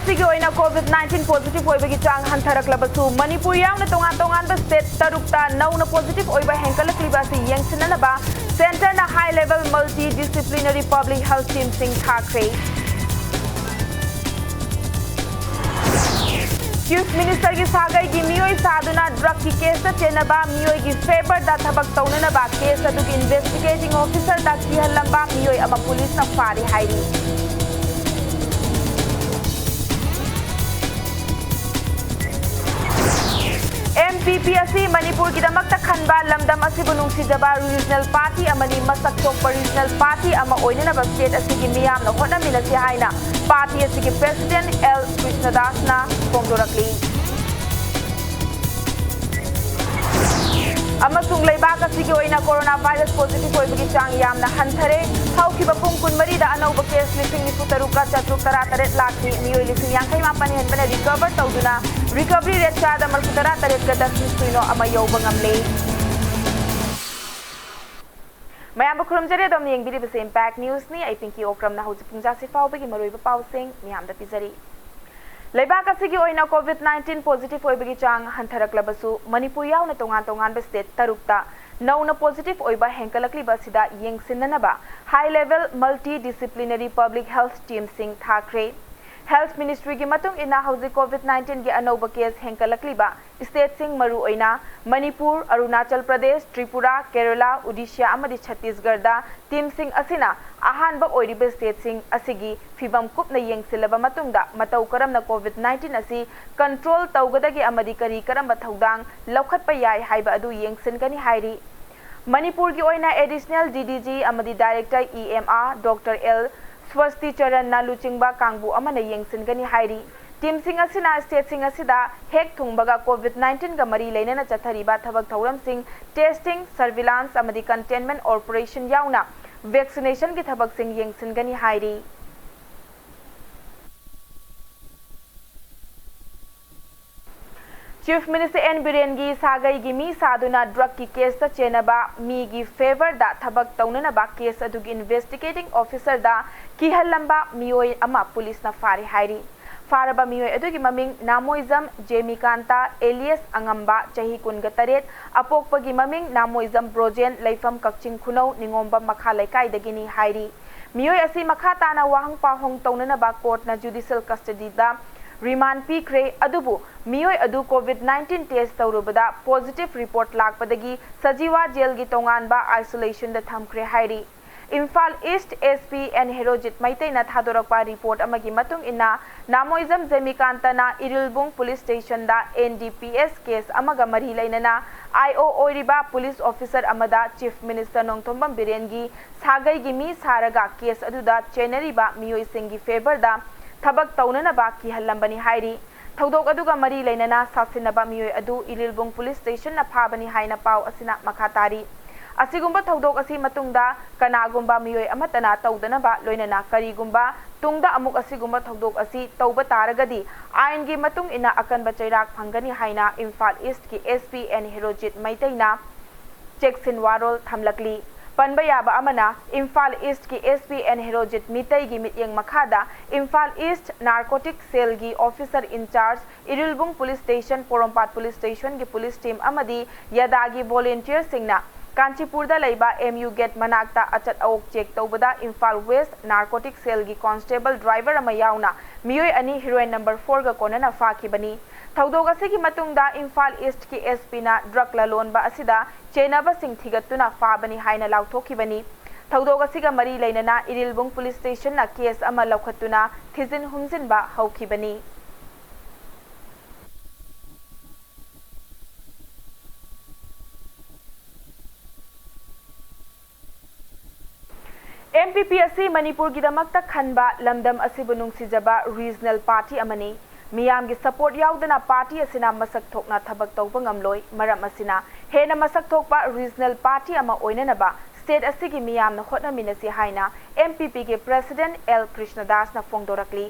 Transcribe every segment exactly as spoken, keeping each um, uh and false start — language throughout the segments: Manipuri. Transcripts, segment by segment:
ꯁꯤꯒꯤ ꯑꯣꯏꯅ COVID nineteen positive ꯑꯣꯏꯕꯒꯤ ꯆꯥꯡ ꯍꯟꯊꯔꯛꯂꯕꯁꯨ, ꯃꯅꯤꯄꯨꯔ ꯌꯥꯎꯅ ꯇꯣꯉꯥꯟ ꯇꯣꯉꯥꯟꯕ state ꯇꯔꯨꯛꯇ ꯅꯧꯅ positive ꯑꯣꯏꯕ ꯍꯦꯟꯒꯠꯂꯛꯂꯤꯕ ꯑꯁꯤ ꯌꯦꯡꯁꯤꯟꯅꯅꯕ centreꯅ high level multidisciplinary public health teamꯁꯤꯡ ꯊꯥꯈ꯭ꯔꯦ꯫ Chief Ministerꯒꯤ ꯁꯥꯒꯩꯒꯤ ꯃꯤꯑꯣꯏ ꯁꯥꯗꯨꯅ drugꯀꯤ caseꯇ ꯆꯦꯟꯅꯕ ꯃꯤꯑꯣꯏꯒꯤ favourꯗ ꯊꯕꯛ ꯇꯧꯅꯅꯕ case ꯑꯗꯨꯒꯤ investigating officerꯗ ꯀꯤꯍꯜꯂꯝꯕ ꯃꯤꯑꯣꯏ ꯑꯃ policeꯅ ꯐꯥꯔꯦ ꯍꯥꯏꯔꯤ꯫ MPP ꯑꯁꯤ ꯃꯅꯤꯄꯨꯔꯒꯤꯗꯃꯛꯇ ꯈꯟꯕ, ꯂꯝꯗꯝ ꯑꯁꯤꯕꯨ ꯅꯨꯡꯁꯤꯖꯕ regional party ꯑꯃꯅꯤ꯫ ꯃꯁꯛ ꯊꯣꯛꯄ regional party ꯑꯃ ꯑꯣꯏꯅꯅꯕ state ꯑꯁꯤꯒꯤ ꯃꯤꯌꯥꯝꯅ ꯍꯣꯠꯅꯃꯤꯟꯅꯁꯤ ꯍꯥꯏꯅ party ꯑꯁꯤꯒꯤ president L ꯀ꯭ꯔꯤꯁꯅꯗꯥꯁꯅ ꯐꯣꯡꯗꯣꯔꯛꯂꯤ꯫ ꯑꯃꯁꯨꯡ ꯂꯩꯕꯥꯛ ꯑꯁꯤꯒꯤ ꯑꯣꯏꯅ coronavirus positive ꯑꯣꯏꯕꯒꯤ ꯆꯥꯡ ꯌꯥꯝꯅ ꯍꯟꯊꯔꯦ꯫ ꯍꯧꯈꯤꯕ ꯄꯨꯡ ꯀꯨꯟꯃꯔꯤꯗ ꯑꯅꯧꯕ case ꯂꯤꯁꯤꯡ ꯅꯤꯐꯨ ꯇꯔꯨꯛꯀ ꯆꯥꯇ꯭ꯔꯨꯛ ꯇꯔꯥ ꯇꯔꯦꯠ ꯂꯥꯛꯈꯤ꯫ ꯃꯤꯑꯣꯏ ꯂꯤꯁꯤꯡ ꯌꯥꯡꯈꯩ ꯃꯥꯄꯟ ꯍꯦꯟꯕꯅ recover ꯇꯧꯗꯨꯅ recovery rate ꯆꯥꯗ ꯃꯔꯤꯐꯨ ꯇꯔꯥ ꯇꯔꯦꯠꯀ ꯗꯁꯃꯤꯛ ꯁꯤꯅꯣ ꯑꯃ ꯌꯧꯕ ꯉꯝꯂꯦ꯫ ꯃꯌꯥꯝꯕꯨ ꯈꯨꯔꯨꯝꯖꯔꯤ꯫ ꯑꯗꯣꯝꯅ ꯌꯦꯡꯕꯤꯔꯤꯕꯁꯤ Impact Newsꯅꯤ꯫ ꯑꯩ ꯄꯤꯡꯀꯤ ꯑꯣꯀ꯭ꯔꯝꯅ ꯍꯧꯖꯤꯛ ꯄꯨꯡꯖꯥꯁꯤ ꯐꯥꯎꯕꯒꯤ ꯃꯔꯨꯑꯣꯏꯕ ꯄꯥꯎꯁꯤꯡ ꯃꯤꯌꯥꯝꯗ ꯄꯤꯖꯔꯤ꯫ ꯂꯩꯕꯥꯛ ꯑꯁꯤꯒꯤ ꯑꯣꯏꯅ COVID nineteen positive ꯑꯣꯏꯕꯒꯤ ꯆꯥꯡ ꯍꯟꯊꯔꯛꯂꯕꯁꯨ, ꯃꯅꯤꯄꯨꯔ ꯌꯥꯎꯅ ꯇꯣꯉꯥꯟ ꯇꯣꯉꯥꯟꯕ state ꯇꯔꯨꯛꯇ ꯅꯧꯅ positive ꯑꯣꯏꯕ ꯍꯦꯟꯒꯠꯂꯛꯂꯤꯕ ꯑꯁꯤꯗ ꯌꯦꯡꯁꯤꯟꯅꯅꯕ high level multidisciplinary public health teamꯁꯤꯡ ꯊꯥꯈ꯭ꯔꯦ꯫ Health Ministryꯒꯤ ꯃꯇꯨꯡ ꯏꯟꯅ, ꯍꯧꯖꯤꯛ COVID nineteenꯒꯤ ꯑꯅꯧꯕ case ꯍꯦꯟꯒꯠꯂꯛꯂꯤꯕ stateꯁꯤꯡ, ꯃꯔꯨꯑꯣꯏꯅ ꯃꯅꯤꯄꯨꯔ, ꯑꯔꯨꯅꯥꯆꯜ ꯄ꯭ꯔꯗꯦꯁ, ꯇ꯭ꯔꯤꯄꯨꯔꯥ, ꯀꯦꯔꯂꯥ, ꯎꯗꯤꯁꯥ ꯑꯃꯗꯤ ꯆꯠꯇꯤꯁꯒꯔꯗ teamꯁꯤꯡ ꯑꯁꯤꯅ ꯑꯍꯥꯟꯕ ꯑꯣꯏꯔꯤꯕ stateꯁꯤꯡ ꯑꯁꯤꯒꯤ ꯐꯤꯚꯝ ꯀꯨꯞꯅ ꯌꯦꯡꯁꯤꯜꯂꯕ ꯃꯇꯨꯡꯗ, ꯃꯇꯧ ꯀꯔꯝꯅ COVID nineteen ꯑꯁꯤ control ꯇꯧꯒꯗꯒꯦ ꯑꯃꯗꯤ ꯀꯔꯤ ꯀꯔꯝꯕ ꯊꯧꯗꯥꯡ ꯂꯧꯈꯠꯄ ꯌꯥꯏ ꯍꯥꯏꯕ ꯑꯗꯨ ꯌꯦꯡꯁꯤꯟꯒꯅꯤ ꯍꯥꯏꯔꯤ꯫ ꯃꯅꯤꯄꯨꯔꯒꯤ ꯑꯣꯏꯅ Additional DDG ꯑꯃꯗꯤ Director EMR Doctor L ꯁ꯭ꯋꯁꯇꯤ ꯆꯔꯟꯅ ꯂꯨꯆꯤꯡꯕ ꯀꯥꯡꯕꯨ ꯑꯃꯅ ꯌꯦꯡꯁꯤꯟꯒꯅꯤ ꯍꯥꯏꯔꯤ꯫ Teamꯁꯤꯡ ꯑꯁꯤꯅ stateꯁꯤꯡ ꯑꯁꯤꯗ ꯍꯦꯛ ꯊꯨꯡꯕꯒ COVID nineteenꯒ ꯃꯔꯤ ꯂꯩꯅꯅ ꯆꯠꯊꯔꯤꯕ ꯊꯕꯛ ꯊꯧꯔꯝꯁꯤꯡ, testing, surveillance ꯑꯃꯗꯤ containment operation ꯌꯥꯎꯅ vaccinationꯒꯤ ꯊꯕꯛꯁꯤꯡ ꯌꯦꯡꯁꯤꯟꯒꯅꯤ ꯍꯥꯏꯔꯤ꯫ Chief Minister N ꯕꯤꯔꯦꯟꯒꯤ ꯁꯥꯒꯩꯒꯤ ꯃꯤ ꯁꯥꯗꯨꯅ drugꯀꯤ caseꯇ ꯆꯦꯟꯅꯕ ꯃꯤꯒꯤ favourꯗ ꯊꯕꯛ ꯇꯧꯅꯅꯕ case ꯑꯗꯨꯒꯤ investigating officerꯗ ꯀꯤꯍꯜꯂꯝꯕ ꯃꯤꯑꯣꯏ ꯑꯃ policeꯅ ꯐꯥꯔꯦ ꯍꯥꯏꯔꯤ꯫ ꯐꯥꯔꯕ ꯃꯤꯑꯣꯏ ꯑꯗꯨꯒꯤ ꯃꯃꯤꯡ ꯅꯥꯃꯣꯏꯖꯝ ꯖꯦꯃꯤꯀꯥꯟꯇ alias ꯑꯉꯝꯕ, ꯆꯍꯤ ꯀꯨꯟꯒ ꯇꯔꯦꯠ, ꯑꯄꯣꯛꯄꯒꯤ ꯃꯃꯤꯡ ꯅꯥꯃꯣꯏꯖꯝ ꯕ꯭ꯔꯣꯖꯦꯟ, ꯂꯩꯐꯝ ꯀꯛꯆꯤꯡ ꯈꯨꯅꯧ ꯅꯤꯉꯣꯝꯕꯝ ꯃꯈꯥ ꯂꯩꯀꯥꯏꯗꯒꯤꯅꯤ ꯍꯥꯏꯔꯤ꯫ ꯃꯤꯑꯣꯏ ꯑꯁꯤ ꯃꯈꯥ ꯇꯥꯅ ꯋꯥꯍꯪ ꯄꯥꯎꯍꯪ ꯇꯧꯅꯅꯕ ꯀꯣꯔꯠꯅ ꯖꯨꯗꯤꯁꯤꯌꯦꯜ ꯀꯁꯇꯗꯤꯗ ꯔꯤꯃꯥꯟ ꯄꯤꯈ꯭ꯔꯦ꯫ ꯑꯗꯨꯕꯨ ꯃꯤꯑꯣꯏ ꯑꯗꯨ ꯀꯣꯚꯤꯗ ꯅꯥꯏꯟꯇꯤꯟ ꯇꯦꯁ ꯇꯧꯔꯨꯕꯗ ꯄꯣꯖꯤꯇꯤꯚ ꯔꯤꯄꯣꯔꯠ ꯂꯥꯛꯄꯗꯒꯤ ꯁꯖꯤꯋꯥ ꯖꯦꯜꯒꯤ ꯇꯣꯉꯥꯟꯕ ꯑꯥꯏꯁꯣꯂꯦꯁꯟꯗ ꯊꯝꯈ꯭ꯔꯦ ꯍꯥꯏꯔꯤ꯫ Imphal east SP N Herojit ꯃꯩꯇꯩꯅ ꯊꯥꯗꯣꯔꯛꯄ ꯔꯤꯄꯣꯔꯠ ꯑꯃꯒꯤ ꯃꯇꯨꯡ ꯏꯟꯅ, ꯅꯥꯃꯣꯏꯖꯝ ꯖꯦꯃꯤꯀꯥꯟꯇꯅ ꯏꯔꯤꯜꯕꯨꯡ ꯄꯨꯂꯤꯁ ꯁ꯭ꯇꯦꯁꯟꯗ NDPS ꯀꯦꯁ ꯑꯃꯒ ꯃꯔꯤ ꯂꯩꯅꯅ IO ꯑꯣꯏꯔꯤꯕ ꯄꯨꯂꯤꯁ ꯑꯣꯐꯤꯁꯔ ꯑꯃꯗ ꯆꯤꯐ ꯃꯤꯅꯤꯁꯇꯔ ꯅꯣꯡꯊꯣꯝꯕꯝ ꯕꯤꯔꯦꯟꯒꯤ ꯁꯥꯒꯩꯒꯤ ꯃꯤ ꯁꯥꯔꯒ ꯀꯦꯁ ꯑꯗꯨꯗ ꯆꯦꯟꯅꯔꯤꯕ ꯃꯤꯑꯣꯏꯁꯤꯡꯒꯤ ꯐꯦꯚꯔꯗ ꯊꯕꯛ ꯇꯧꯅꯅꯕ ꯀꯤꯍꯜꯂꯝꯕꯅꯤ ꯍꯥꯏꯔꯤ꯫ ꯊꯧꯗꯣꯛ ꯑꯗꯨꯒ ꯃꯔꯤ ꯂꯩꯅꯅ ꯁꯥꯁꯤꯟꯅꯕ ꯃꯤꯑꯣꯏ ꯑꯗꯨ ꯏꯔꯤꯜꯕꯨꯡ ꯄꯨꯂꯤꯁ ꯁ꯭ꯇꯦꯁꯟꯅ ꯐꯥꯕꯅꯤ ꯍꯥꯏꯅ ꯄꯥꯎ ꯑꯁꯤꯅ ꯃꯈꯥ ꯇꯥꯔꯤ꯫ ꯑꯁꯤꯒꯨꯝꯕ ꯊꯧꯗꯣꯛ ꯑꯁꯤ ꯃꯇꯨꯡꯗ ꯀꯅꯥꯒꯨꯝꯕ ꯃꯤꯑꯣꯏ ꯑꯃꯠꯇꯅ ꯇꯧꯗꯅꯕ, ꯂꯣꯏꯅꯅ ꯀꯔꯤꯒꯨꯝꯕ ꯇꯨꯡꯗ ꯑꯃꯨꯛ ꯑꯁꯤꯒꯨꯝꯕ ꯊꯧꯗꯣꯛ ꯑꯁꯤ ꯇꯧꯕ ꯇꯥꯔꯒꯗꯤ ꯑꯥꯏꯟꯒꯤ ꯃꯇꯨꯡ ꯏꯟꯅ ꯑꯀꯟꯕ ꯆꯩꯔꯥꯛ ꯐꯪꯒꯅꯤ ꯍꯥꯏꯅ ꯏꯝꯐꯥꯜ ꯏꯁ꯭ꯠꯀꯤ SP ꯑꯦꯟ ꯍꯦꯔꯣꯖꯤꯠ ꯃꯩꯇꯩꯅ ꯆꯦꯛꯁꯤꯟ ꯋꯥꯔꯣꯜ ꯊꯝꯂꯛꯂꯤ꯫ ꯄꯟꯕ ꯌꯥꯕ ꯑꯃꯅ, ꯏꯝꯐꯥꯜ ꯏꯁ꯭ꯠꯀꯤ SP ꯑꯦꯟ ꯍꯦꯔꯣꯖꯤꯠ ꯃꯤꯇꯩꯒꯤ ꯃꯤꯠꯌꯦꯡ ꯃꯈꯥꯗ ꯏꯝꯐꯥꯜ ꯏꯁ꯭ꯠ ꯅꯥꯔꯀꯣꯇꯤꯛ ꯁꯦꯜꯒꯤ officer incharge, Irilbung police station, Porompat police ꯁ꯭ꯇꯦꯁꯟꯒꯤ ꯄꯨꯂꯤꯁ ꯇꯤꯝ ꯑꯃꯗꯤ ꯌꯥꯗꯥꯒꯤ ꯚꯣꯂꯨꯟꯇꯤꯌꯔꯁꯤꯡꯅ ꯀꯥꯟꯆꯤꯄꯨꯔꯗ ꯂꯩꯕ MU ꯒꯦꯠ ꯃꯅꯥꯛꯇ ꯑꯆꯠ ꯑꯋꯣꯛ ꯆꯦꯛ ꯇꯧꯕꯗ ꯏꯝꯐꯥꯜ ꯋꯦꯁ꯭ꯠ ꯅꯥꯔꯀꯣꯇꯤꯛ ꯁꯦꯜꯒꯤ ꯀꯣꯟꯁꯇꯦꯕꯜ ꯗ꯭ꯔꯥꯏꯚꯔ ꯑꯃ ꯌꯥꯎꯅ ꯃꯤꯑꯣꯏ ꯑꯅꯤ ꯍꯤꯔꯣꯏꯟ ꯅꯝꯕꯔ ꯐꯣꯔꯒ ꯀꯣꯟꯅꯅ ꯐꯥꯈꯤꯕꯅꯤ꯫ ꯊꯧꯗꯣꯛ ꯑꯁꯤꯒꯤ ꯃꯇꯨꯡꯗ ꯏꯝꯐꯥꯜ ꯏꯁ꯭ꯠꯀꯤ SPꯅ ꯗ꯭ꯔꯒ ꯂꯂꯣꯟꯕ ꯑꯁꯤꯗ ꯆꯦꯟꯅꯕꯁꯤꯡ ꯊꯤꯒꯠꯇꯨꯅ ꯐꯥꯕꯅꯤ ꯍꯥꯏꯅ ꯂꯥꯎꯊꯣꯛꯈꯤꯕꯅꯤ꯫ ꯊꯧꯗꯣꯛ ꯑꯁꯤꯒ ꯃꯔꯤ ꯂꯩꯅꯅ ꯏꯔꯤꯜꯕꯨꯡ ꯄꯨꯂꯤꯁ ꯁ꯭ꯇꯦꯁꯟꯅ ꯀꯦꯁ ꯑꯃ ꯂꯧꯈꯠꯇꯨꯅ ꯊꯤꯖꯤꯟ ꯍꯨꯝꯖꯤꯟꯕ ꯍꯧꯈꯤꯕꯅꯤ꯫ MPP ꯑꯁꯤ ꯃꯅꯤꯄꯨꯔꯒꯤꯗꯃꯛꯇ ꯈꯟꯕ, ꯂꯝꯗꯝ ꯑꯁꯤꯕꯨ ꯅꯨꯡꯁꯤꯖꯕ ꯔꯤꯖꯅꯦꯜ ꯄꯥꯔꯇꯤ ꯑꯃꯅꯤ꯫ ꯃꯤꯌꯥꯝꯒꯤ ꯁꯄꯣꯔꯠ ꯌꯥꯎꯗꯅ ꯄꯥꯔꯇꯤ ꯑꯁꯤꯅ ꯃꯁꯛ ꯊꯣꯛꯅ ꯊꯕꯛ ꯇꯧꯕ ꯉꯝꯂꯣꯏ꯫ ꯃꯔꯝ ꯑꯁꯤꯅ, ꯍꯦꯟꯅ ꯃꯁꯛ ꯊꯣꯛꯄ ꯔꯤꯖꯅꯦꯜ ꯄꯥꯔꯇꯤ ꯑꯃ ꯑꯣꯏꯅꯅꯕ ꯁ꯭ꯇꯦꯠ ꯑꯁꯤꯒꯤ ꯃꯤꯌꯥꯝꯅ ꯍꯣꯠꯅꯃꯤꯟꯅꯁꯤ ꯍꯥꯏꯅ MPPꯒꯤ ꯄ꯭ꯔꯦꯁꯤꯗꯦꯟꯠ ꯑꯦꯜ ꯀ꯭ꯔꯤꯁꯅꯗꯥꯁꯅ ꯐꯣꯡꯗꯣꯔꯛꯂꯤ꯫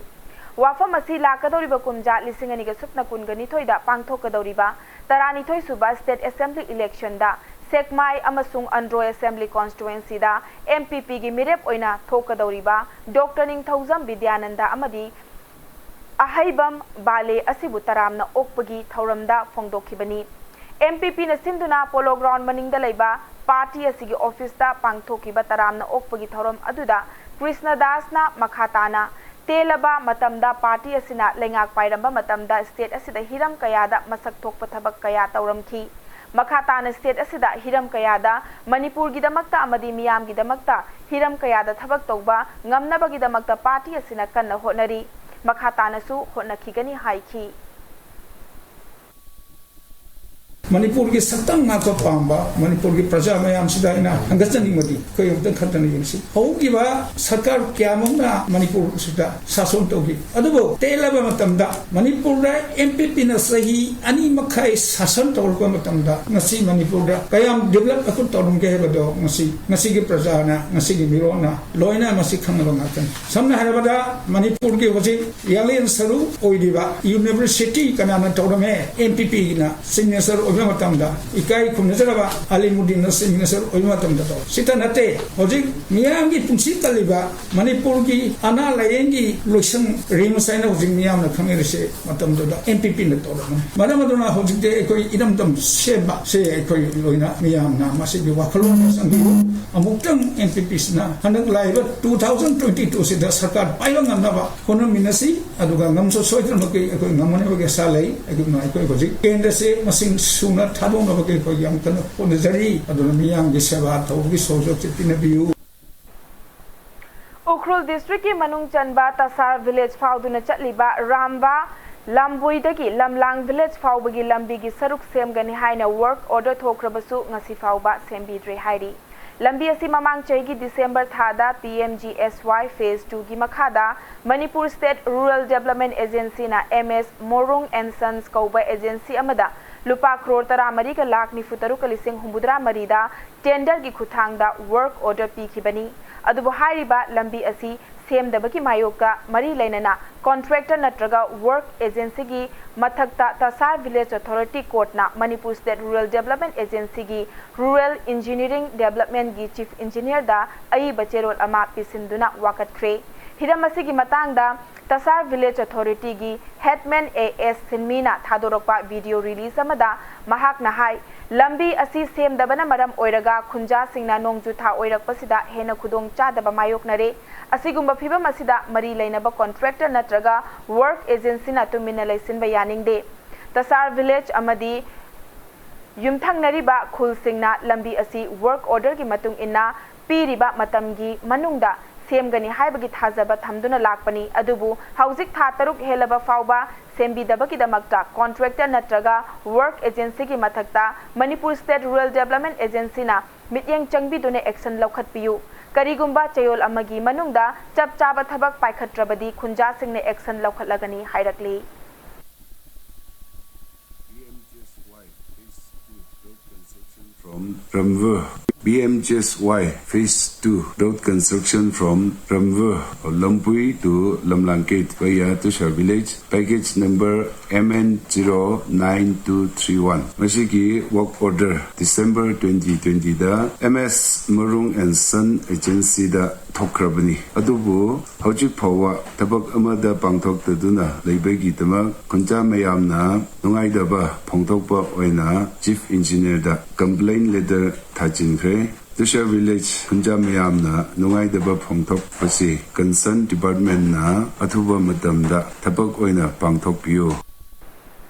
ꯋꯥꯐꯝ ꯑꯁꯤ ꯂꯥꯛꯀꯗꯧꯔꯤꯕ ꯀꯨꯝꯖꯥ ꯂꯤꯁꯤꯡ ꯑꯅꯤꯒ ꯁꯨꯞꯅ ꯀꯨꯟꯒ ꯅꯤꯊꯣꯏꯗ ꯄꯥꯡꯊꯣꯛꯀꯗꯧꯔꯤꯕ ꯇꯔꯥꯅꯤꯊꯣꯏ ꯁꯨꯕ ꯁ꯭ꯇꯦꯠ ꯑꯦꯁꯦꯝꯕ꯭ꯂꯤ ꯏꯂꯦꯛꯁꯟꯗ ꯁꯦꯛꯃꯥꯏ ꯑꯃꯁꯨꯡ ꯑꯟꯗ꯭ꯔꯣ ꯑꯦꯁꯦꯝꯕ꯭ꯂꯤ ꯀꯣꯟꯁꯇꯤꯇ꯭ꯋꯦꯟꯁꯤꯗ MPPꯒꯤ ꯃꯤꯔꯦꯞ ꯑꯣꯏꯅ ꯊꯣꯛꯀꯗꯧꯔꯤꯕ ꯗꯣꯛꯇꯔ ꯅꯤꯡꯊꯧꯖꯝ ꯕꯤꯗ꯭ꯌꯥꯅꯟꯗ ꯑꯃꯗꯤ ꯑꯍꯩꯕꯝ ꯕꯥꯂꯦ ꯑꯁꯤꯕꯨ ꯇꯔꯥꯝꯅ ꯑꯣꯛꯄꯒꯤ ꯊꯧꯔꯝꯗ ꯐꯣꯡꯗꯣꯛꯈꯤꯕꯅꯤ꯫ ꯑꯦꯝ ꯄꯤ ꯄꯤꯅ ꯁꯤꯟꯗꯨꯅ ꯄꯣꯂꯣ ꯒ꯭ꯔꯥꯎꯟ ꯃꯅꯤꯡꯗ ꯂꯩꯕ ꯄꯥꯔꯇꯤ ꯑꯁꯤꯒꯤ ꯑꯣꯐꯤꯁꯇ ꯄꯥꯡꯊꯣꯛꯈꯤꯕ ꯇꯔꯥꯝꯅ ꯑꯣꯛꯄꯒꯤ ꯊꯧꯔꯝ ꯑꯗꯨꯗ ꯀ꯭ꯔꯤꯁꯅꯗꯥꯁꯅ ꯃꯈꯥ ꯇꯥꯅ, ꯇꯦꯜꯂꯕ ꯃꯇꯝꯗ ꯄꯥꯔꯇꯤ ꯑꯁꯤꯅ ꯂꯩꯉꯥꯛ ꯄꯥꯏꯔꯝꯕ ꯃꯇꯝꯗ ꯁ꯭ꯇꯦꯠ ꯑꯁꯤꯗ ꯍꯤꯔꯝ ꯀꯌꯥꯗ ꯃꯁꯛ ꯊꯣꯛꯄ ꯊꯕꯛ ꯀꯌꯥ ꯇꯧꯔꯝꯈꯤ꯫ ꯃꯈꯥ ꯇꯥꯅ ꯁ꯭ꯇꯦꯠ ꯑꯁꯤꯗ ꯍꯤꯔꯝ ꯀꯌꯥꯗ ꯃꯅꯤꯄꯨꯔꯒꯤꯗꯃꯛꯇ ꯑꯃꯗꯤ ꯃꯤꯌꯥꯝꯒꯤꯗꯃꯛꯇ ꯍꯤꯔꯝ ꯀꯌꯥꯗ ꯊꯕꯛ ꯇꯧꯕ ꯉꯝꯅꯕꯒꯤꯗꯃꯛꯇ ꯄꯥꯔꯇꯤ ꯑꯁꯤꯅ ꯀꯟꯅ ꯍꯣꯠꯅꯔꯤ꯫ ꯃꯈꯥ ꯇꯥꯅꯁꯨ ꯍꯣꯠꯅꯈꯤꯒꯅꯤ ꯍꯥꯏꯈꯤ꯫ ꯃꯅꯤꯄꯨꯔꯒꯤ ꯁꯛꯇꯝ ꯉꯥꯛꯄ ꯄꯥꯝꯕ ꯃꯅꯤꯄꯨꯔꯒꯤ ꯄ꯭ꯔꯖꯥ ꯃꯌꯥꯝꯁꯤꯗ ꯑꯩꯅ ꯍꯪꯒꯠꯆꯅꯤꯡꯕꯗꯤ, ꯑꯩꯈꯣꯏ ꯑꯃꯨꯛꯇꯪ ꯈꯟꯊꯅ ꯌꯦꯡꯁꯤ꯫ ꯍꯧꯈꯤꯕ ꯁꯔꯀꯥꯔ ꯀꯌꯥꯃꯨꯛꯅ ꯃꯅꯤꯄꯨꯔꯁꯤꯗ ꯁꯥꯁꯣꯟ ꯇꯧꯈꯤ, ꯑꯗꯨꯕꯨ ꯇꯦꯜꯂꯕ ꯃꯇꯝꯗ ꯃꯅꯤꯄꯨꯔꯗ ꯑꯦꯝ ꯄꯤ ꯄꯤꯅ ꯆꯍꯤ ꯑꯅꯤ ꯃꯈꯥꯏ ꯁꯥꯁꯟ ꯇꯧꯔꯛꯄ ꯃꯇꯝꯗ ꯉꯁꯤ ꯃꯅꯤꯄꯨꯔꯗ ꯀꯌꯥꯝ ꯗꯤꯕꯂꯞ ꯑꯩꯈꯣꯏ ꯇꯧꯔꯝꯒꯦ ꯍꯥꯏꯕꯗꯣ ꯉꯁꯤ, ꯉꯁꯤꯒꯤ ꯄ꯭ꯔꯖꯥꯅ, ꯉꯁꯤꯒꯤ ꯃꯤꯔꯣꯟꯅ ꯂꯣꯏꯅ ꯃꯁꯤ ꯈꯪꯂꯕ ꯉꯥꯛꯇꯅꯤ꯫ ꯁꯝꯅ ꯍꯥꯏꯔꯕꯗ ꯃꯅꯤꯄꯨꯔꯒꯤ ꯍꯧꯖꯤꯛ ꯌꯥꯡꯂꯦꯟ ꯁꯔꯨ ꯑꯣꯏꯔꯤꯕ ꯌꯨꯅꯤꯚꯔꯁꯤꯇꯤ ꯀꯅꯥꯅ ꯇꯧꯔꯝꯃꯦ? ꯑꯦꯝ ꯄꯤ ꯄꯤꯅ ꯆꯤꯐ ꯃꯤꯅꯤꯁꯇꯔ ꯑꯣꯏꯕ ꯃꯇꯝꯗ, ꯏꯀꯥꯏ ꯈꯨꯝꯅꯖꯔꯕ ꯑꯂꯤꯃꯨꯗꯤꯟꯅ ꯆꯤꯐ ꯃꯤꯅꯤꯁꯇꯔ ꯑꯣꯏꯕ ꯃꯇꯝꯗ ꯇꯧꯔꯦ꯫ ꯁꯤꯇ ꯅꯠꯇꯦ, ꯍꯧꯖꯤꯛ ꯃꯤꯌꯥꯝꯒꯤ ꯄꯨꯟꯁꯤ ꯀꯜꯂꯤꯕ ꯃꯅꯤꯄꯨꯔꯒꯤ ꯑꯅꯥ ꯂꯥꯏꯌꯦꯡꯒꯤ ꯂꯣꯏꯁꯪ ꯔꯤꯝꯁ ꯍꯥꯏꯅ ꯍꯧꯖꯤꯛ ꯃꯤꯌꯥꯝꯅ ꯈꯪꯅꯔꯤꯁꯦ ꯃꯇꯝꯗꯨꯗ ꯑꯦꯝ ꯄꯤ ꯄꯤꯅ ꯇꯧꯔꯝꯃꯤ꯫ ꯃꯔꯝ ꯑꯗꯨꯅ ꯍꯧꯖꯤꯛꯇꯤ ꯑꯩꯈꯣꯏ ꯏꯔꯝꯗꯝ ꯁꯦꯝꯕ ꯁꯦ ꯑꯩꯈꯣꯏ ꯂꯣꯏꯅ ꯃꯤꯌꯥꯝꯅ ꯃꯁꯤꯒꯤ ꯋꯥꯈꯜꯂꯣꯟ ꯑꯃ ꯆꯪꯕꯤꯌꯨ꯫ ꯑꯃꯨꯛꯇꯪ ꯑꯦꯝ ꯄꯤ ꯄꯤꯁꯤꯅ ꯍꯟꯗꯛ ꯂꯥꯛꯏꯕ ꯇꯨ ꯊꯥꯎꯖꯟ ꯇ꯭ꯋꯦꯟꯇꯤ ꯇꯨꯁꯤꯗ ꯁꯔꯀꯥꯔ ꯄꯥꯏꯕ ꯉꯝꯅꯕ ꯍꯣꯠꯅꯃꯤꯟꯅꯁꯤ꯫ ꯑꯗꯨꯒ ꯉꯝꯁꯨ ꯁꯣꯏꯗꯅꯃꯛꯀꯤ ꯑꯩꯈꯣꯏ ꯉꯝꯒꯅꯤ ꯍꯥꯏꯕꯒꯤ ꯑꯁꯥ ꯂꯩ꯫ ꯑꯗꯨꯅ ꯑꯩꯈꯣꯏ ꯍꯧꯖꯤꯛ ꯀꯦꯟꯗ꯭ꯔꯁꯦ ꯃꯁꯤꯡ ꯁꯨꯅ ꯊꯥꯗꯣꯛꯅꯕꯒꯤ ꯑꯩꯈꯣꯏ ꯌꯥꯝ ꯀꯟꯅ ꯍꯣꯠꯅꯖꯔꯤ꯫ ꯑꯗꯨꯅ ꯃꯤꯌꯥꯝꯒꯤ ꯁꯦꯕꯥ ꯇꯧꯕꯒꯤ ꯁꯔꯨꯛꯁꯦ ꯄꯤꯅꯕꯤꯌꯨ꯫ ꯎꯈ꯭ꯔꯨꯜ ꯗꯤꯁꯇ꯭ꯔꯤꯛꯀꯤ ꯃꯅꯨꯡ ꯆꯟꯕ ꯇꯁꯥꯔ ꯚꯤꯂꯦꯖ ꯐꯥꯎꯗꯨꯅ ꯆꯠꯂꯤꯕ ꯔꯥꯝꯕꯥ ꯂꯥꯝꯕꯣꯏꯗꯒꯤ ꯂꯝꯂꯥꯡ ꯚꯤꯂꯦꯖ ꯐꯥꯎꯕꯒꯤ ꯂꯝꯕꯤꯒꯤ ꯁꯔꯨꯛ ꯁꯦꯝꯒꯅꯤ ꯍꯥꯏꯅ ꯋꯥꯔꯛ ꯑꯣꯔꯗꯔ ꯊꯣꯛꯈ꯭ꯔꯕꯁꯨ ꯉꯁꯤ ꯐꯥꯎꯕ ꯁꯦꯝꯕꯤꯗ꯭ꯔꯦ ꯍꯥꯏꯔꯤ꯫ ꯂꯝꯕꯤ ꯑꯁꯤ ꯃꯃꯥꯡ ꯆꯍꯤꯒꯤ ꯗꯤꯁꯦꯝꯕꯔ ꯊꯥꯗ P M G S Y phase ꯇꯨꯒꯤ ꯃꯈꯥꯗ ꯃꯅꯤꯄꯨꯔ ꯁ꯭ꯇꯦꯠ ꯔꯨꯔꯦꯜ ꯗꯦꯕꯂꯞꯃꯦꯟ ꯑꯦꯖꯦꯟꯁꯤꯅ M S Morung and sons ꯀꯧꯕ ꯑꯦꯖꯦꯟꯁꯤ ꯑꯃꯗ ꯂꯨꯄꯥ ꯀ꯭ꯔꯣꯔ ꯇꯔꯥꯃꯔꯤꯒ ꯂꯥꯈ ꯅꯤꯐꯨꯇꯔꯨꯛꯀ ꯂꯤꯁꯤꯡ ꯍꯨꯝꯐꯨꯇꯔꯥ ꯃꯔꯤꯗ ꯇꯦꯟꯗꯔꯒꯤ ꯈꯨꯠꯊꯥꯡꯗ ꯋꯥꯔꯛ ꯑꯣꯔꯗꯔ ꯄꯤꯈꯤꯕꯅꯤ꯫ ꯑꯗꯨꯕꯨ ꯍꯥꯏꯔꯤꯕ ꯂꯝꯕꯤ ꯑꯁꯤ ꯁꯦꯝꯗꯕꯒꯤ ꯃꯥꯌꯣꯛꯇ ꯃꯔꯤ ꯂꯩꯅꯅ ꯀꯣꯟꯇ꯭ꯔꯦꯛꯇꯔ ꯅꯠꯇ꯭ꯔꯒ ꯋꯥꯔꯛ ꯑꯦꯖꯦꯟꯁꯤꯒꯤ ꯃꯊꯛꯇ ꯇꯁꯥꯔ ꯚꯤꯂꯦꯖ ꯑꯣꯊꯣꯔꯤꯇꯤ ꯀꯣꯔꯠꯅ ꯃꯅꯤꯄꯨꯔ ꯁ꯭ꯇꯦꯠ ꯔꯨꯔꯦꯜ ꯗꯦꯕꯂꯞꯃꯦꯟ ꯑꯦꯖꯦꯟꯁꯤꯒꯤ ꯔꯨꯔꯦꯜ ꯏꯟꯖꯤꯅꯤꯌꯔꯤꯡ ꯗꯦꯕꯂꯞꯃꯦꯟꯒꯤ ꯆꯤꯐ ꯏꯟꯖꯤꯅꯤꯌꯔꯗ ꯑꯏꯕ ꯆꯦꯔꯣꯜ ꯑꯃ ꯄꯤꯁꯤꯟꯗꯨꯅ ꯋꯥꯀꯠꯈ꯭ꯔꯦ꯫ ꯍꯤꯔꯝ ꯑꯁꯤꯒꯤ ꯃꯇꯥꯡꯗ ꯇꯁꯥꯔ ꯚꯤꯂꯦꯖ ꯑꯣꯊꯣꯔꯤꯇꯤꯒꯤ ꯍꯦꯗꯃꯦꯟ ꯑꯦ ꯑꯦꯁ ꯁꯤꯟꯃꯤꯅ ꯊꯥꯗꯣꯔꯛꯄ ꯚꯤꯗꯤꯑꯣ ꯔꯤꯂꯤꯖ ꯑꯃꯗ ꯃꯍꯥꯛꯅ ꯍꯥꯏ, ꯂꯝꯕꯤ ꯑꯁꯤ ꯁꯦꯝꯗꯕꯅ ꯃꯔꯝ ꯑꯣꯏꯔꯒ ꯈꯨꯟꯖꯥꯁꯤꯡꯅ ꯅꯣꯡꯖꯨ ꯊꯥ ꯑꯣꯏꯔꯛꯄꯁꯤꯗ ꯍꯦꯟꯅ ꯈꯨꯗꯣꯡ ꯆꯥꯗꯕ ꯃꯥꯌꯣꯛꯅꯔꯦ꯫ ꯑꯁꯤꯒꯨꯝꯕ ꯐꯤꯚꯝ ꯑꯁꯤꯗ ꯃꯔꯤ ꯂꯩꯅꯕ ꯀꯣꯟꯇ꯭ꯔꯦꯛꯇꯔ ꯅꯠꯇ꯭ꯔꯒ ꯋꯔꯛ ꯑꯦꯖꯦꯟꯁꯤꯅ ꯇꯨꯃꯤꯟꯅ ꯂꯩꯁꯤꯟꯕ ꯌꯥꯅꯤꯡꯗꯦ꯫ ꯇꯁꯥꯔ ꯚꯤꯂꯦꯖ ꯑꯃꯗꯤ ꯌꯨꯝꯊꯪꯅꯔꯤꯕ ꯈꯨꯜꯁꯤꯡꯅ ꯂꯝꯕꯤ ꯑꯁꯤ ꯋꯔꯛ ꯑꯣꯔꯗꯔꯒꯤ ꯃꯇꯨꯡ ꯏꯟꯅ ꯄꯤꯔꯤꯕ ꯃꯇꯝꯒꯤ ꯃꯅꯨꯡꯗ ꯁꯦꯝꯒꯅꯤ ꯍꯥꯏꯕꯒꯤ ꯊꯥꯖꯕ ꯊꯝꯗꯨꯅ ꯂꯥꯛꯄꯅꯤ꯫ ꯑꯗꯨꯕꯨ ꯍꯧꯖꯤꯛ ꯊꯥ ꯇꯔꯨꯛ ꯍꯦꯜꯂꯕ ꯐꯥꯎꯕ ꯁꯦꯝꯕꯤꯗꯕꯒꯤꯗꯃꯛꯇ ꯀꯣꯟꯇ꯭ꯔꯦꯛꯇꯔ ꯅꯠꯇ꯭ꯔꯒ ꯋꯔꯛ ꯑꯦꯖꯦꯟꯁꯤꯒꯤ ꯃꯊꯛꯇ ꯃꯅꯤꯄꯨꯔ ꯁ꯭ꯇꯦꯠ ꯔꯨꯔꯦꯜ ꯗꯦꯕꯂꯞꯃꯦꯟ ꯑꯦꯖꯦꯟꯁꯤꯅ ꯃꯤꯠꯌꯦꯡ ꯆꯪꯕꯤꯗꯨꯅ ꯑꯦꯛꯁꯟ ꯂꯧꯈꯠꯄꯤꯌꯨ꯫ ꯀꯔꯤꯒꯨꯝꯕ ꯆꯌꯣꯜ ꯑꯃꯒꯤ ꯃꯅꯨꯡꯗ ꯆꯞ ꯆꯥꯕ ꯊꯕꯛ ꯄꯥꯏꯈꯠꯇ꯭ꯔꯕꯗꯤ ꯈꯨꯟꯖꯥꯁꯤꯡꯅ action ꯂꯧꯈꯠꯂꯒꯅꯤ ꯍꯥꯏꯔꯛꯂꯤ꯫ B M J S Y Phase two road construction from Ramvur. B M J S Y Phase two road construction from Ramvur, Lampui to Lamlangket via Tushar Village, package number M N zero nine two three one. ꯃꯁꯤꯒꯤ work order December twenty twenty the M S Marung and Son Agency ꯗ ꯊꯣꯛꯈ꯭ꯔꯕꯅꯤ꯫ ꯑꯗꯨꯕꯨ ꯍꯧꯖꯤꯛ ꯐꯥꯎꯕ ꯊꯕꯛ ꯑꯃꯗ ꯄꯥꯡꯊꯣꯛꯇꯗꯨꯅ ꯂꯩꯕꯒꯤꯗꯃꯛ ꯈꯨꯟꯖꯥ ꯃꯌꯥꯝꯅ ꯅꯨꯡꯉꯥꯏꯇꯕ ꯐꯣꯡꯗꯣꯛꯄ ꯑꯣꯏꯅ Chief Engineer ꯗ complaint letter ꯊꯥꯖꯤꯟꯈ꯭ꯔꯦ꯫ ꯇꯨꯁꯥꯔ Village ꯈꯨꯟꯖꯥ ꯃꯌꯥꯝꯅ ꯅꯨꯡꯉꯥꯏꯇꯕ ꯐꯣꯡꯗꯣꯛꯄꯁꯤ concern department ꯅ ꯑꯊꯨꯕ ꯃꯇꯝꯗ ꯊꯕꯛ ꯑꯣꯏꯅ ꯄꯥꯡꯊꯣꯛꯄꯤꯌꯨ꯫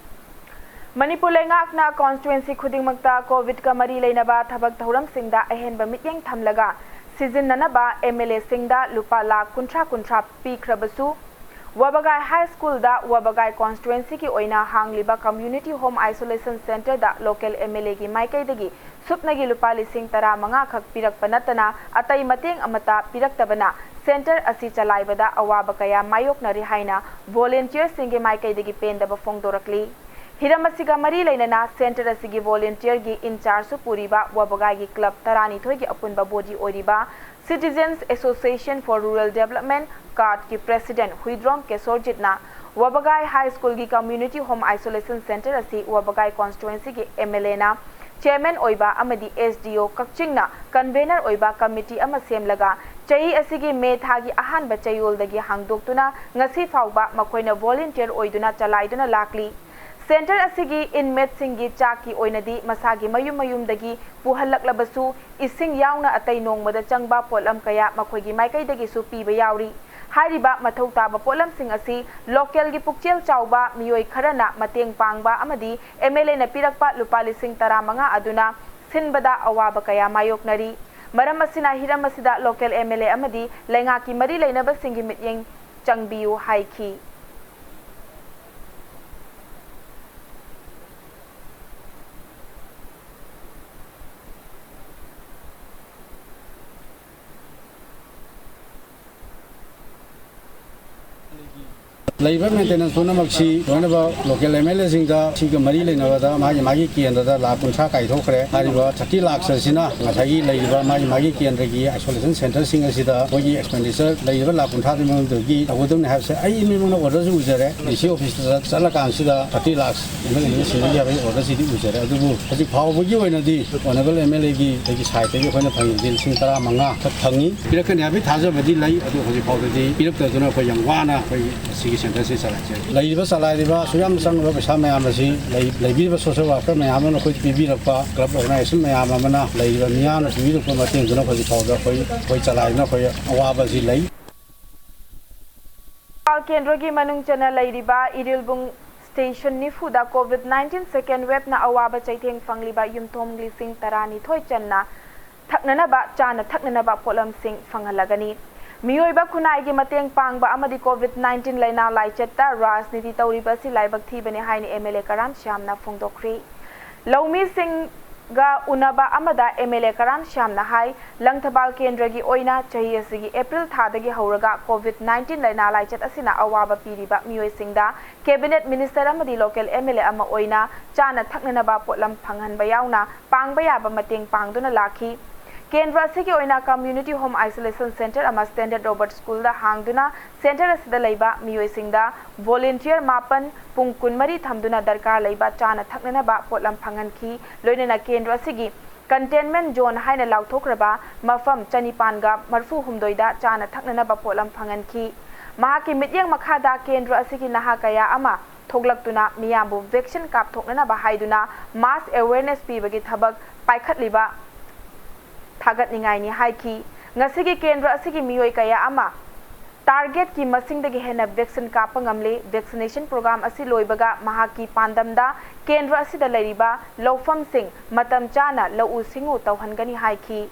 ꯃꯅꯤꯄꯨꯔ ꯂꯩꯉꯥꯛꯅ ꯀꯣꯟꯁꯇꯤꯇ꯭ꯋꯦꯟꯁꯤ ꯈꯨꯗꯤꯡꯃꯛꯇ ꯀꯣꯚꯤꯗꯀ ꯃꯔꯤ ꯂꯩꯅꯕ ꯊꯕꯛ ꯊꯧꯔꯝꯁꯤꯡꯗ ꯑꯍꯦꯟꯕ ꯃꯤꯠꯌꯦꯡ ꯊꯝꯂꯒ ꯁꯤꯖꯤꯟꯅꯅꯕ ꯑꯦꯝ ꯑꯦꯜ ꯑꯦꯁꯤꯡꯗ ꯂꯨꯄꯥ ꯂꯥꯈ ꯀꯨꯟꯊ꯭ꯔꯥ ꯀꯨꯟꯊ꯭ꯔꯥ ꯄꯤꯈ꯭ꯔꯕꯁꯨ, ꯋꯥꯕꯒꯥꯏ ꯍꯥꯏ ꯁ꯭ꯀꯨꯜꯗ ꯋꯥꯕꯒꯥꯏ ꯀꯣꯟꯁꯇꯤꯇ꯭ꯋꯦꯟꯁꯤꯒꯤ ꯑꯣꯏꯅ ꯍꯥꯡꯂꯤꯕ ꯀꯝꯃ꯭ꯌꯨꯅꯤꯇꯤ ꯍꯣꯝ ꯑꯥꯏꯁꯣꯂꯦꯁꯟ ꯁꯦꯟꯇꯔꯗ ꯂꯣꯀꯦꯜ ꯑꯦꯝ ꯑꯦꯜ ꯑꯦꯒꯤ ꯃꯥꯏꯀꯩꯗꯒꯤ ꯁꯨꯞꯅꯒꯤ ꯂꯨꯄꯥ ꯂꯤꯁꯤꯡ ꯇꯔꯥꯃꯉꯥ ꯈꯛ ꯄꯤꯔꯛꯄ ꯅꯠꯇꯅ ꯑꯇꯩ ꯃꯇꯦꯡ ꯑꯃꯠꯇ ꯄꯤꯔꯛꯇꯕꯅ ꯁꯦꯟꯇꯔ ꯑꯁꯤ ꯆꯂꯥꯏꯕꯗ ꯑꯋꯥꯕ ꯀꯌꯥ ꯃꯥꯌꯣꯛꯅꯔꯤ ꯍꯥꯏꯅ ꯚꯣꯂꯨꯟꯇꯤꯌꯔꯁꯤꯡꯒꯤ ꯃꯥꯏꯀꯩꯗꯒꯤ ꯄꯦꯟꯗꯕ ꯐꯣꯡꯗꯣꯔꯛꯂꯤ꯫ ꯍꯤꯔꯝ ꯑꯁꯤꯒ ꯃꯔꯤ ꯂꯩꯅꯅ ꯁꯦꯟꯇꯔ ꯑꯁꯤꯒꯤ ꯚꯣꯂꯨꯟꯇꯤꯌꯔꯒꯤ ꯏꯟꯆꯥꯔꯖꯁꯨ ꯄꯨꯔꯤꯕ ꯋꯥꯕꯒꯥꯏꯒꯤ ꯀ꯭ꯂꯕ ꯇꯔꯥꯅꯤꯊꯣꯏꯒꯤ ꯑꯄꯨꯟꯕ ꯕꯣꯗꯤ ꯑꯣꯏꯔꯤꯕ Citizens Association for Rural Development, ꯀꯥꯠꯀꯤ ꯄ꯭ꯔꯦꯁꯤꯗꯦꯟꯠ ꯍꯨꯏꯗ꯭ꯔꯣꯝ ꯀꯦꯁꯣꯔꯖꯤꯠꯅ ꯋꯥꯕꯒꯥꯏ ꯍꯥꯏ ꯁ꯭ꯀꯨꯜꯒꯤ ꯀꯝꯃ꯭ꯌꯨꯅꯤꯇꯤ ꯍꯣꯝ ꯑꯥꯏꯁꯣꯂꯦꯁꯟ ꯁꯦꯟꯇꯔ ꯑꯁꯤ ꯋꯥꯕꯒꯥꯏ ꯀꯣꯟꯁꯇꯤꯇ꯭ꯋꯦꯟꯁꯤꯒꯤ ꯑꯦꯝ ꯑꯦꯜ ꯑꯦꯅ ꯆꯦꯌꯔꯃꯦꯟ ꯑꯣꯏꯕ ꯑꯃꯗꯤ ꯑꯦꯁ ꯗꯤ ꯑꯣ ꯀꯛꯆꯤꯡꯅ ꯀꯟꯚꯦꯅꯔ ꯑꯣꯏꯕ ꯀꯃꯤꯇꯤ ꯑꯃ ꯁꯦꯝꯂꯒ ꯆꯍꯤ ꯑꯁꯤꯒꯤ ꯃꯦ ꯊꯥꯒꯤ ꯑꯍꯥꯟꯕ ꯆꯌꯣꯜꯗꯒꯤ ꯍꯥꯡꯗꯣꯛꯇꯨꯅ ꯉꯁꯤ ꯐꯥꯎꯕ ꯃꯈꯣꯏꯅ ꯚꯣꯂꯨꯟꯇꯤꯌꯔ ꯑꯣꯏꯗꯨꯅ ꯆꯂꯥꯏꯗꯨꯅ ꯂꯥꯛꯂꯤ꯫ ꯁꯦꯟꯇꯔ ꯑꯁꯤꯒꯤ ꯏꯟꯃꯦꯠꯁꯤꯡꯒꯤ ꯆꯥꯛꯀꯤ ꯑꯣꯏꯅꯗꯤ ꯃꯁꯥꯒꯤ ꯃꯌꯨꯝ ꯃꯌꯨꯝꯗꯒꯤ ꯄꯨꯍꯜꯂꯛꯂꯕꯁꯨ, ꯏꯁꯤꯡ ꯌꯥꯎꯅ ꯑꯇꯩ ꯅꯣꯡꯃꯗ ꯆꯪꯕ ꯄꯣꯠꯂꯝ ꯀꯌꯥ ꯃꯈꯣꯏꯒꯤ ꯃꯥꯏꯀꯩꯗꯒꯤꯁꯨ ꯄꯤꯕ ꯌꯥꯎꯔꯤ꯫ ꯍꯥꯏꯔꯤꯕ ꯃꯊꯧ ꯇꯥꯕ ꯄꯣꯠꯂꯝꯁꯤꯡ ꯑꯁꯤ ꯂꯣꯀꯦꯜꯒꯤ ꯄꯨꯛꯆꯦꯜ ꯆꯥꯎꯕ ꯃꯤꯑꯣꯏ ꯈꯔꯅ ꯃꯇꯦꯡ ꯄꯥꯡꯕ ꯑꯃꯗꯤ ꯑꯦꯝ ꯑꯦꯜ ꯑꯦꯅ ꯄꯤꯔꯛꯄ ꯂꯨꯄꯥ ꯂꯤꯁꯤꯡ ꯇꯔꯥꯃꯉꯥ ꯑꯗꯨꯅ ꯁꯤꯟꯕꯗ ꯑꯋꯥꯕ ꯀꯌꯥ ꯃꯥꯌꯣꯛꯅꯔꯤ꯫ ꯃꯔꯝ ꯑꯁꯤꯅ ꯍꯤꯔꯝ ꯑꯁꯤꯗ ꯂꯣꯀꯦꯜ ꯑꯦꯝ ꯑꯦꯜ ꯑꯦ ꯑꯃꯗꯤ ꯂꯩꯉꯥꯛꯀꯤ ꯃꯔꯤ ꯂꯩꯅꯕꯁꯤꯡꯒꯤ ꯃꯤꯠꯌꯦꯡ ꯆꯪꯕꯤꯌꯨ ꯍꯥꯏꯈꯤ꯫ ꯂꯩꯔꯤꯕ ꯃꯦꯟꯇꯦꯅꯦꯟꯁ ꯄꯨꯝꯅꯃꯛꯁꯤ ꯂꯣꯏꯅꯃꯛ ꯂꯣꯀꯦꯜ ꯑꯦꯝ ꯑꯦꯜ ꯑꯦꯁꯤꯡꯗ ꯁꯤꯒ ꯃꯔꯤ ꯂꯩꯅꯕꯗ ꯃꯥꯒꯤ ꯃꯥꯒꯤ ꯀꯦꯟꯗ꯭ꯔꯗ ꯂꯥꯈ ꯀꯨꯟꯊ꯭ꯔꯥ ꯀꯥꯏꯊꯣꯛꯈ꯭ꯔꯦ꯫ ꯍꯥꯏꯔꯤꯕ ꯊꯥꯔꯇꯤ ꯂꯥꯈꯁ ꯑꯁꯤꯅ ꯉꯁꯥꯏꯒꯤ ꯂꯩꯔꯤꯕ ꯃꯥꯒꯤ ꯃꯥꯒꯤ ꯀꯦꯟꯗ꯭ꯔꯒꯤ ꯑꯥꯏꯁꯣꯂꯦꯁꯟ ꯁꯦꯟꯇꯔꯁꯤꯡ ꯑꯁꯤꯗ ꯑꯩꯈꯣꯏꯒꯤ ꯑꯦꯛꯁꯄꯦꯟꯗꯤꯆꯔ ꯂꯩꯔꯤꯕ ꯂꯥꯈ ꯀꯨꯟꯊ꯭ꯔꯥꯗꯨꯒꯤ ꯃꯅꯨꯡꯗꯒꯤ ꯇꯧꯒꯗꯕꯅꯤ ꯍꯥꯏꯕꯁꯦ ꯑꯩ ꯏꯃꯤꯠꯃꯛꯅ ꯑꯣꯔꯗꯔꯁꯨ ꯎꯖꯔꯦ꯫ ꯗꯤ ꯁꯤ ꯑꯣꯐꯤꯁꯇ ꯆꯠꯂꯀꯥꯟꯁꯤꯗ ꯊꯥꯔꯇꯤ ꯂꯥꯈꯁ ꯑꯦꯝ ꯑꯦꯜ ꯑꯦꯁꯤꯡꯗꯒꯤ ꯍꯥꯏꯕꯒꯤ ꯑꯣꯔꯗꯔꯁꯤꯗꯤ ꯎꯖꯔꯦ꯫ ꯑꯗꯨꯕꯨ ꯍꯧꯖꯤꯛ ꯐꯥꯎꯕꯒꯤ ꯑꯣꯏꯅꯗꯤ ꯑꯣꯅꯔꯦꯕꯜ ꯑꯦꯝ ꯑꯦꯜ ꯑꯦꯒꯤ ꯑꯩꯒꯤ ꯁꯥꯏꯠꯇꯒꯤ ꯑꯩꯈꯣꯏꯅ ꯐꯪꯉꯤꯕꯗꯤ ꯂꯤꯁꯤꯡ ꯇꯔꯥ ꯃꯉꯥ ꯈꯛ ꯐꯪꯉꯤ꯫ ꯄꯤꯔꯛꯀꯅꯤ ꯍꯥꯏꯕꯒꯤ ꯊꯥꯖꯕꯗꯤ ꯂꯩ, ꯑꯗꯨ ꯍꯧꯖꯤꯛ ꯐꯥꯎꯕꯗꯤ ꯄꯤꯔꯛꯇꯗꯨꯅ ꯑꯩꯈꯣꯏ ꯌꯥꯝ ꯋꯥꯅ ꯑꯩꯈꯣꯏ ꯁꯤꯒꯤ ꯁꯦꯟꯇꯔꯁꯤ ꯆꯂꯥꯏꯖꯔꯤ꯫ ꯂꯩꯔꯤꯕ ꯆꯂꯥꯏꯔꯤꯕ ꯑꯁꯨꯛ ꯌꯥꯝꯅ ꯆꯪꯂꯕ ꯄꯩꯁꯥ ꯃꯌꯥꯝ ꯑꯁꯤ ꯂꯩ-, ꯂꯩꯕꯤꯔꯤꯕ ꯁꯣꯁꯦꯜ ꯋꯥꯔꯀꯔ ꯃꯌꯥꯝ ꯑꯃꯅ ꯑꯩꯈꯣꯏꯗ ꯄꯤꯕꯤꯔꯛꯄ, ꯀ꯭ꯂꯕ ꯑꯣꯔꯒꯅꯥꯏꯖꯦꯁꯟ ꯃꯌꯥꯝ ꯑꯃꯅ ꯂꯩꯔꯤꯕ ꯃꯤꯌꯥꯝꯅ ꯄꯤꯕꯤꯔꯛꯄ ꯃꯇꯦꯡꯗꯨꯅ ꯍꯧꯖꯤꯛ ꯐꯥꯎꯕꯗ ꯑꯩꯈꯣꯏ, ꯑꯩꯈꯣꯏ ꯆꯂꯥꯏꯗꯨꯅ ꯑꯩꯈꯣꯏ ꯑꯋꯥꯕ ꯑꯁꯤ ꯂꯩ꯫ ꯏꯝꯐꯥꯜ ꯀꯦꯟꯗ꯭ꯔꯒꯤ ꯃꯅꯨꯡ ꯆꯟꯅ ꯂꯩꯔꯤꯕ ꯏꯔꯤꯜꯕꯨꯡ ꯁ꯭ꯇꯦꯁꯟ ꯅꯤꯐꯨꯗ ꯀꯣꯚꯤꯗ ꯅꯥꯏꯟꯇꯤꯟ ꯁꯦꯀꯦꯟ ꯋꯦꯕꯅ ꯑꯋꯥꯕ ꯆꯩꯊꯦꯡ ꯐꯪꯂꯤꯕ ꯌꯨꯝꯊꯣꯡ ꯂꯤꯁꯤꯡ ꯇꯔꯥꯅꯤꯊꯣꯏ ꯆꯟꯅ ꯊꯛꯅꯅꯕ, ꯆꯥꯅ ꯊꯛꯅꯅꯕ ꯄꯣꯠꯂꯝꯁꯤꯡ ꯐꯪꯍꯜꯂꯒꯅꯤ꯫ ꯃꯤꯑꯣꯏꯕ ꯈꯨꯟꯅꯥꯏꯒꯤ ꯃꯇꯦꯡ ꯄꯥꯡꯕ ꯑꯃꯗꯤ ꯀꯣꯚꯤꯗ ꯅꯥꯏꯟꯇꯤꯟ ꯂꯥꯏꯅꯥ ꯂꯥꯏꯆꯠꯇ ꯔꯥꯖꯅꯤꯇꯤ ꯇꯧꯔꯤꯕ ꯑꯁꯤ ꯂꯥꯏꯕꯛ ꯊꯤꯕꯅꯤ ꯍꯥꯏꯅ ꯑꯦꯝ ꯑꯦꯜ ꯑꯦ ꯀꯔꯥꯝ ꯁ꯭ꯌꯥꯝꯅ ꯐꯣꯡꯗꯣꯛꯈ꯭ꯔꯤ꯫ ꯂꯧꯃꯤꯁꯤꯡꯒ ꯎꯅꯕ ꯑꯃꯗ ꯑꯦꯝ ꯑꯦꯜ ꯑꯦ ꯀꯔꯥꯝ ꯁ꯭ꯌꯥꯝꯅ ꯍꯥꯏ, ꯂꯪꯊꯕꯥꯜ ꯀꯦꯟꯗ꯭ꯔꯒꯤ ꯑꯣꯏꯅ ꯆꯍꯤ ꯑꯁꯤꯒꯤ ꯑꯦꯄ꯭ꯔꯤꯜ ꯊꯥꯗꯒꯤ ꯍꯧꯔꯒ ꯀꯣꯚꯤꯗ ꯅꯥꯏꯟꯇꯤꯟ ꯂꯥꯏꯅꯥ ꯂꯥꯏꯆꯠ ꯑꯁꯤꯅ ꯑꯋꯥꯕ ꯄꯤꯔꯤꯕ ꯃꯤꯑꯣꯏꯁꯤꯡꯗ ꯀꯦꯕꯤꯅꯦꯠ ꯃꯤꯅꯤꯁꯇꯔ ꯑꯃꯗꯤ ꯂꯣꯀꯦꯜ ꯑꯦꯝ ꯑꯦꯜ ꯑꯦ ꯑꯃ ꯑꯣꯏꯅ ꯆꯥꯅ ꯊꯛꯅꯅꯕ ꯄꯣꯠꯂꯝ ꯐꯪꯍꯟꯕ ꯌꯥꯎꯅ ꯄꯥꯡꯕ ꯌꯥꯕ ꯃꯇꯦꯡ ꯄꯥꯡꯗꯨꯅ ꯂꯥꯛꯈꯤ꯫ ꯀꯦꯟꯗ꯭ꯔ ꯑꯁꯤꯒꯤ ꯑꯣꯏꯅ Community Home Isolation Centre ꯑꯃ Standard Robert Schoolꯗ ꯍꯥꯡꯗꯨꯅ centre ꯑꯁꯤꯗ ꯂꯩꯕ ꯃꯤꯑꯣꯏꯁꯤꯡꯗ volunteer ꯃꯥꯄꯟ ꯄꯨꯡ ꯀꯨꯟꯃꯔꯤ ꯊꯝꯗꯨꯅ ꯗꯔꯀꯥꯔ ꯂꯩꯕ ꯆꯥꯅ ꯊꯛꯅꯅꯕ ꯄꯣꯠꯂꯝ ꯐꯪꯍꯟꯈꯤ꯫ ꯂꯣꯏꯅꯅ ꯀꯦꯟꯗ꯭ꯔ ꯑꯁꯤꯒꯤ containment zone ꯍꯥꯏꯅ ꯂꯥꯎꯊꯣꯛꯈ꯭ꯔꯕ ꯃꯐꯝ ꯆꯅꯤꯄꯥꯟꯒ ꯃꯔꯐꯨ ꯍꯨꯝꯗꯣꯏꯗ ꯆꯥꯅ ꯊꯛꯅꯅꯕ ꯄꯣꯠꯂꯝ ꯐꯪꯍꯟꯈꯤ꯫ ꯃꯍꯥꯛꯀꯤ ꯃꯤꯠꯌꯦꯡ ꯃꯈꯥꯗ ꯀꯦꯟꯗ꯭ꯔ ꯑꯁꯤꯒꯤ ꯅꯍꯥ ꯀꯌꯥ ꯑꯃ ꯊꯣꯛꯂꯛꯇꯨꯅ ꯃꯤꯌꯥꯝꯕꯨ vaccine ꯀꯥꯞꯊꯣꯛꯅꯅꯕ ꯍꯥꯏꯗꯨꯅ mass awareness ꯄꯤꯕꯒꯤ ꯊꯕꯛ ꯄꯥꯏꯈꯠꯂꯤꯕ ꯊꯥꯒꯠꯅꯤꯡꯉꯥꯏꯅꯤ ꯍꯥꯏꯈꯤ꯫ ꯉꯁꯤꯒꯤ ꯀꯦꯟꯗ꯭ꯔ ꯑꯁꯤꯒꯤ ꯃꯤꯑꯣꯏ ꯀꯌꯥ ꯑꯃ targetꯀꯤ ꯃꯁꯤꯡꯗꯒꯤ ꯍꯦꯟꯅ vaccine ꯀꯥꯞꯄ ꯉꯝꯂꯦ꯫ Vaccination program ꯑꯁꯤ ꯂꯣꯏꯕꯒ ꯃꯍꯥꯛꯀꯤ ꯄꯥꯟꯗꯝꯗ ꯀꯦꯟꯗ꯭ꯔ ꯑꯁꯤꯗ ꯂꯩꯔꯤꯕ ꯂꯧꯐꯝꯁꯤꯡ ꯃꯇꯝ ꯆꯥꯅ ꯂꯧꯎ ꯁꯤꯡꯎ ꯇꯧꯍꯟꯒꯅꯤ ꯍꯥꯏꯈꯤ꯫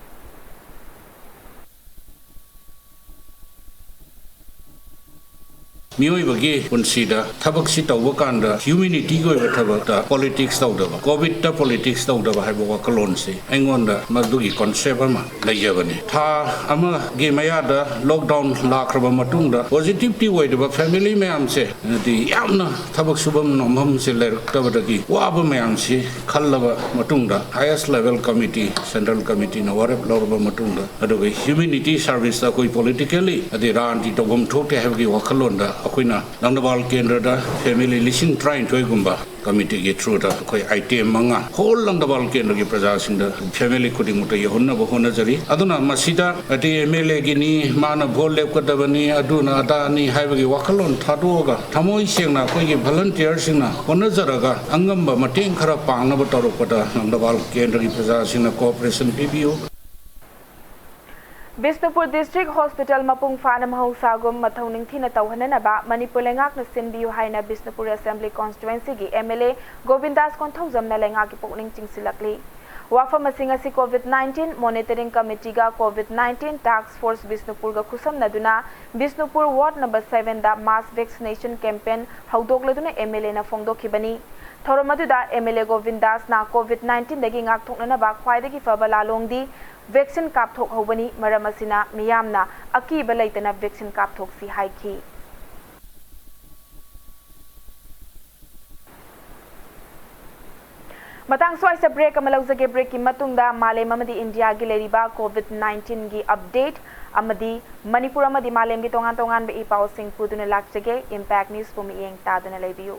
ꯃꯤꯑꯣꯏꯕꯒꯤ ꯄꯨꯟꯁꯤꯗ ꯊꯕꯛꯁꯤ ꯇꯧꯕ ꯀꯥꯟꯗ humanityꯒꯤ ꯑꯣꯏꯕ ꯊꯕꯛꯇ politics ꯇꯧꯗꯕ, COVIDꯇ politics ꯇꯧꯗꯕ ꯍꯥꯏꯕ ꯋꯥꯈꯜꯂꯣꯟꯁꯤ ꯑꯩꯉꯣꯟꯗ ꯃꯗꯨꯒꯤ concept ꯑꯃ ꯂꯩꯖꯕꯅꯤ꯫ ꯊꯥ ꯑꯃꯒꯤ ꯃꯌꯥꯗ lockdown ꯂꯥꯛꯈ꯭ꯔꯕ ꯃꯇꯨꯡꯗ positiveꯇꯤ ꯑꯣꯏꯗꯕ family ꯃꯌꯥꯝꯁꯦ, ꯍꯥꯏꯗꯤ ꯌꯥꯝꯅ ꯊꯕꯛ ꯁꯨꯐꯝ ꯅꯣꯝꯐꯝꯁꯦ ꯂꯩꯔꯛꯇꯕꯗꯒꯤ ꯋꯥꯕ ꯃꯌꯥꯝꯁꯤ ꯈꯜꯂꯕ ꯃꯇꯨꯡꯗ highest level committee, central committeeꯅ ꯋꯥꯔꯦꯞ ꯂꯧꯔꯕ ꯃꯇꯨꯡꯗ, ꯑꯗꯨꯒ humanity serviceꯇ ꯑꯩꯈꯣꯏ politically ꯑꯗꯩ ꯔꯥꯟꯗꯤ ꯇꯧꯐꯝ ꯊꯣꯛꯇꯦ ꯍꯥꯏꯕꯒꯤ ꯋꯥꯈꯜꯂꯣꯟꯗ ꯑꯩꯈꯣꯏꯅ ꯂꯪꯗꯕꯥꯜ ꯀꯦꯟꯗ꯭ꯔꯗ family ꯂꯤꯁꯤꯡ ꯇꯔꯥꯅꯤꯊꯣꯏꯒꯨꯝꯕ committeeꯒꯤ throughꯗ ꯑꯩꯈꯣꯏ item ꯃꯉꯥ whole ꯂꯪꯗꯕꯥꯜ ꯀꯦꯟꯗ꯭ꯔꯒꯤ ꯄ꯭ꯔꯖꯥꯁꯤꯡꯗ family ꯈꯨꯗꯤꯡꯃꯛꯇ ꯌꯧꯍꯟꯅꯕ ꯍꯣꯠꯅꯖꯔꯤ꯫ ꯑꯗꯨꯅ ꯃꯁꯤꯗ ꯑꯇꯩ MLAꯒꯤꯅꯤ, ꯃꯥꯅ vote ꯂꯦꯞꯀꯗꯕꯅꯤ, ꯑꯗꯨꯅ ꯑꯗꯥꯅꯤ ꯍꯥꯏꯕꯒꯤ ꯋꯥꯈꯜꯂꯣꯟ ꯊꯥꯗꯣꯛꯑꯒ ꯊꯃꯣꯏ ꯁꯦꯡꯅ ꯑꯩꯈꯣꯏꯒꯤ volunteerꯁꯤꯡꯅ ꯍꯣꯠꯅꯖꯔꯒ ꯑꯉꯝꯕ ꯃꯇꯦꯡ ꯈꯔ ꯄꯥꯡꯅꯕ ꯇꯧꯔꯛꯄꯗ ꯂꯪꯗꯕꯥꯜ ꯀꯦꯟꯗ꯭ꯔꯒꯤ ꯄ꯭ꯔꯖꯥꯁꯤꯡꯅ cooperation ꯄꯤꯕꯤꯌꯨ꯫ ꯕꯤꯁꯅꯨꯄꯨꯔ District Hospital ꯃꯄꯨꯡ ꯐꯥꯅ ꯃꯍꯧꯁꯥꯒꯨꯝ ꯃꯊꯧ ꯅꯤꯡꯊꯤꯅ ꯇꯧꯍꯟꯅꯅꯕ ꯃꯅꯤꯄꯨꯔ ꯂꯩꯉꯥꯛꯅ ꯁꯤꯟꯕꯤꯌꯨ ꯍꯥꯏꯅ ꯕꯤꯁꯅꯨꯄꯨꯔ Assembly Constituencyꯒꯤ MLA ꯒꯣꯕꯤꯟꯗꯥꯁ ꯀꯣꯟꯊꯧꯖꯝꯅ ꯂꯩꯉꯥꯛꯀꯤ ꯄꯨꯛꯅꯤꯡ ꯆꯤꯡꯁꯤꯜꯂꯛꯂꯤ꯫ ꯋꯥꯐꯝ ꯑꯁꯤꯡ ꯑꯁꯤ COVID nineteen Monitoring Committeeꯒ COVID nineteen Task Force ꯕꯤꯁꯅꯨꯄꯨꯔꯒ ꯈꯨꯠꯁꯝꯅꯗꯨꯅ Bishnupur Ward number sevenꯗ mass vaccination campaign ꯍꯧꯗꯣꯛꯂꯗꯨꯅ MLAꯅ ꯐꯣꯡꯗꯣꯛꯈꯤꯕꯅꯤ꯫ ꯊꯧꯔꯝ ꯑꯗꯨꯗ MLA ꯒꯣꯕꯤꯟꯗꯥꯁꯅ COVID nineteenꯗꯒꯤ ꯉꯥꯛꯊꯣꯛꯅꯅꯕ ꯈ꯭ꯋꯥꯏꯗꯒꯤ ꯐꯕ ꯂꯥꯂꯣꯡꯗꯤ vaccine ꯀꯥꯞꯊꯣꯛꯍꯧꯕꯅꯤ, ꯃꯔꯝ ꯑꯁꯤꯅ ꯃꯤꯌꯥꯝꯅ ꯑꯀꯤꯕ ꯂꯩꯇꯅ vaccine ꯀꯥꯞꯊꯣꯛꯁꯤ ꯍꯥꯏꯈꯤ꯫ ꯃꯇꯥꯡ ꯁ꯭ꯋꯥꯏꯁꯤꯗ break ꯑꯃ ꯂꯧꯖꯒꯦ꯫ Breakꯀꯤ ꯃꯇꯨꯡꯗ ꯃꯥꯂꯦꯝ ꯑꯃꯗꯤ ꯏꯟꯗꯤꯌꯥꯒꯤ ꯂꯩꯔꯤꯕ COVID nineteenꯒꯤ update ꯑꯃꯗꯤ ꯃꯅꯤꯄꯨꯔ ꯑꯃꯗꯤ ꯃꯥꯂꯦꯝꯒꯤ ꯇꯣꯉꯥꯟ ꯇꯣꯉꯥꯟꯕ ꯏ ꯄꯥꯎꯁꯤꯡ ꯄꯨꯗꯨꯅ ꯂꯥꯛꯆꯒꯦ꯫ Impact Newsꯄꯨ ꯃꯤꯠꯌꯦꯡ ꯇꯥꯗꯨꯅ ꯂꯩꯕꯤꯌꯨ꯫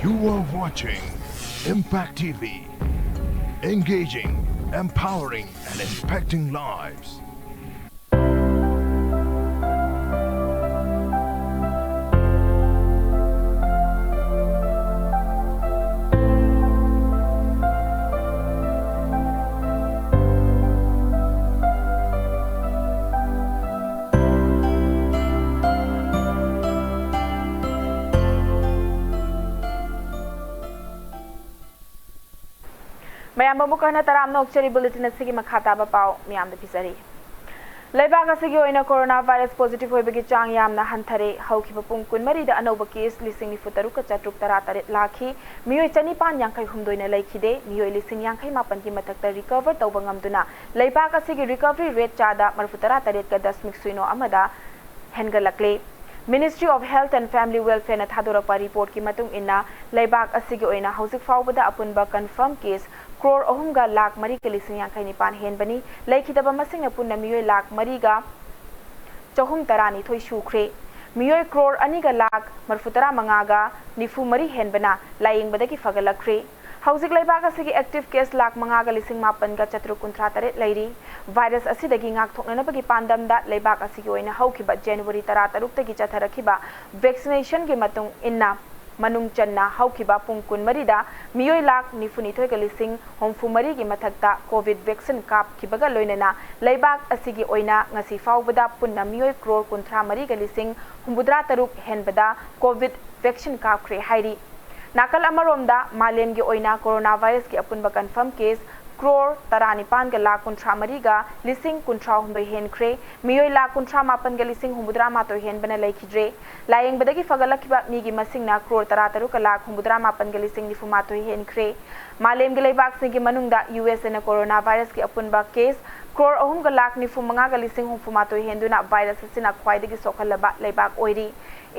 You are watching Impact T V, engaging, empowering, and impacting lives. ꯃꯌꯥꯝꯕꯨ ꯑꯃꯨꯛ ꯍꯟꯅ ꯇꯔꯥꯝꯅ ꯑꯣꯛꯆꯔꯤ꯫ Bulletin ꯑꯁꯤꯒꯤ ꯃꯈꯥ ꯇꯥꯕ ꯄꯥꯎ ꯃꯌꯥꯝꯗ ꯄꯤꯖꯔꯤ꯫ ꯂꯩꯕꯥꯛ ꯑꯁꯤꯒꯤ ꯑꯣꯏꯅ corona virus positive ꯑꯣꯏꯕꯒꯤ ꯆꯥꯡ ꯌꯥꯝꯅ ꯍꯟꯊꯔꯦ꯫ ꯍꯧꯈꯤꯕ ꯄꯨꯡ ꯀꯨꯟꯃꯔꯤꯗ ꯑꯅꯧꯕ case ꯂꯤꯁꯤꯡ ꯅꯤꯐꯨ ꯇꯔꯨꯛꯀ ꯆꯥꯇ꯭ꯔꯨꯛ ꯇꯔꯥ ꯇꯔꯦꯠ ꯂꯥꯛꯈꯤ꯫ ꯃꯤꯑꯣꯏ ꯆꯅꯤꯄꯥꯟ ꯌꯥꯡꯈꯩ ꯍꯨꯝꯗꯣꯏꯅ ꯂꯩꯈꯤꯗꯦ꯫ ꯃꯤꯑꯣꯏ ꯂꯤꯁꯤꯡ ꯌꯥꯡꯈꯩ ꯃꯥꯄꯟꯒꯤ ꯃꯊꯛꯇ recover ꯇꯧꯕ ꯉꯝꯗꯨꯅ ꯂꯩꯕꯥꯛ ꯑꯁꯤꯒꯤ recovery rate ꯆꯥꯗ ꯃꯔꯤꯐꯨ ꯇꯔꯥ ꯇꯔꯦꯠꯀ ꯗꯁꯃꯤꯛ ꯁꯨꯏꯅꯣ ꯑꯃꯗ ꯍꯦꯟꯒꯠꯂꯛꯂꯦ꯫ Ministry of Health and Family Welfareꯅ ꯊꯥꯗꯣꯔꯛꯄ reportꯀꯤ ꯃꯇꯨꯡ ꯏꯟꯅ, ꯂꯩꯕꯥꯛ ꯑꯁꯤꯒꯤ ꯑꯣꯏꯅ ꯍꯧꯖꯤꯛ ꯐꯥꯎꯕꯗ ꯑꯄꯨꯟꯕ confirm case crore ꯑꯍꯨꯝꯒ ꯂꯥꯈ ꯃꯔꯤꯒ ꯂꯤꯁꯤꯡ ꯌꯥꯡꯈꯩ ꯅꯤꯄꯥꯟ ꯍꯦꯟꯕꯅꯤ꯫ ꯂꯩꯈꯤꯗꯕ ꯃꯁꯤꯡꯅ ꯄꯨꯟꯅ ꯃꯤꯑꯣꯏ ꯂꯥꯈ ꯃꯔꯤꯒ ꯆꯍꯨꯝ ꯇꯔꯥꯅꯤꯊꯣꯏ ꯁꯨꯈ꯭ꯔꯦ꯫ ꯃꯤꯑꯣꯏ crore ꯑꯅꯤꯒ ꯂꯥꯈ ꯃꯔꯤꯐꯨ ꯇꯔꯥ ꯃꯉꯥꯒ ꯅꯤꯐꯨ ꯃꯔꯤ ꯍꯦꯟꯕꯅ ꯂꯥꯌꯦꯡꯕꯗꯒꯤ ꯐꯒꯠꯂꯛꯈ꯭ꯔꯦ꯫ ꯍꯧꯖꯤꯛ ꯂꯩꯕꯥꯛ ꯑꯁꯤꯒꯤ active case ꯂꯥꯈ ꯃꯉꯥꯒ ꯂꯤꯁꯤꯡ ꯃꯥꯄꯟꯒ ꯆꯥꯇ꯭ꯔꯨꯛ ꯀꯨꯟꯊ꯭ꯔꯥ ꯇꯔꯦꯠ ꯂꯩꯔꯤ꯫ Virus ꯑꯁꯤꯗꯒꯤ ꯉꯥꯛꯊꯣꯛꯅꯅꯕꯒꯤ ꯄꯥꯟꯗꯝꯗ ꯂꯩꯕꯥꯛ ꯑꯁꯤꯒꯤ ꯑꯣꯏꯅ ꯍꯧꯈꯤꯕ January ꯇꯔꯥ ꯇꯔꯨꯛꯇꯒꯤ ꯆꯠꯊꯔꯛꯈꯤꯕ vaccinationꯒꯤ ꯃꯇꯨꯡ ꯏꯟꯅ, ꯃꯅꯨꯡ ꯆꯟꯅ ꯍꯧꯈꯤꯕ ꯄꯨꯡ ꯀꯨꯟꯃꯔꯤꯗ ꯃꯤꯑꯣꯏ ꯂꯥꯈ ꯅꯤꯐꯨꯅꯤꯊꯣꯏꯒ ꯂꯤꯁꯤꯡ ꯍꯨꯝꯐꯨ ꯃꯔꯤꯒꯤ ꯃꯊꯛꯇ COVID vaccine ꯀꯥꯞꯈꯤꯕꯒ ꯂꯣꯏꯅꯅ ꯂꯩꯕꯥꯛ ꯑꯁꯤꯒꯤ ꯑꯣꯏꯅ ꯉꯁꯤ ꯐꯥꯎꯕꯗ ꯄꯨꯟꯅ ꯃꯤꯑꯣꯏ crore ꯀꯨꯟꯊ꯭ꯔꯥ ꯃꯔꯤꯒ ꯂꯤꯁꯤꯡ ꯍꯨꯝꯐꯨꯇꯔꯥ ꯇꯔꯨꯛ ꯍꯦꯟꯕꯗ COVID vaccine ꯀꯥꯞꯈ꯭ꯔꯦ ꯍꯥꯏꯔꯤ꯫ ꯅꯥꯀꯜ ꯑꯃꯔꯣꯝꯗ, ꯃꯥꯂꯦꯝꯒꯤ ꯑꯣꯏꯅ corona virusꯀꯤ ꯑꯄꯨꯟꯕ confirm case ꯀ꯭ꯔꯣꯔ ꯇꯔꯥꯅꯤꯄꯥꯟꯒ ꯂꯥꯈ ꯀꯨꯟꯊ꯭ꯔꯥ ꯃꯔꯤꯒ ꯂꯤꯁꯤꯡ ꯀꯨꯟꯊ꯭ꯔꯥ ꯍꯨꯝꯗꯣꯏ ꯍꯦꯟꯈ꯭ꯔꯦ꯫ ꯃꯤꯑꯣꯏ ꯂꯥꯈ ꯀꯨꯟꯊ꯭ꯔꯥ ꯃꯥꯄꯟꯒ ꯂꯤꯁꯤꯡ ꯍꯨꯝꯐꯨꯇꯔꯥ ꯃꯥꯊꯣꯏ ꯍꯦꯟꯕꯅ ꯂꯩꯈꯤꯗ꯭ꯔꯦ꯫ ꯂꯥꯌꯦꯡꯕꯗꯒꯤ ꯐꯒꯠꯂꯛꯈꯤꯕ ꯃꯤꯒꯤ ꯃꯁꯤꯡꯅ ꯀ꯭ꯔꯣꯔ ꯇꯔꯥꯇꯔꯨꯛꯀ ꯂꯥꯈ ꯍꯨꯝꯐꯨꯇꯔꯥ ꯃꯥꯄꯟꯒ ꯂꯤꯁꯤꯡ ꯅꯤꯐꯨ ꯃꯥꯊꯣꯏ ꯍꯦꯟꯈ꯭ꯔꯦ꯫ ꯃꯥꯂꯦꯝꯒꯤ ꯂꯩꯕꯥꯛꯁꯤꯡꯒꯤ ꯃꯅꯨꯡꯗ ꯌꯨ ꯑꯦꯁ ꯑꯦꯅ ꯀꯣꯔꯣꯅꯥ ꯚꯥꯏꯔꯁꯀꯤ ꯑꯄꯨꯟꯕ ꯀꯦꯁ ꯀ꯭ꯔꯣꯔ ꯑꯍꯨꯝꯒ ꯂꯥꯈ ꯅꯤꯐꯨ ꯃꯉꯥꯒ ꯂꯤꯁꯤꯡ ꯍꯨꯝꯐꯨ ꯃꯥꯊꯣꯏ ꯍꯦꯟꯗꯨꯅ ꯚꯥꯏꯔꯁ ꯑꯁꯤꯅ ꯈ꯭ꯋꯥꯏꯗꯒꯤ ꯁꯣꯛꯍꯜꯂꯕ ꯂꯩꯕꯥꯛ ꯑꯣꯏꯔꯤ꯫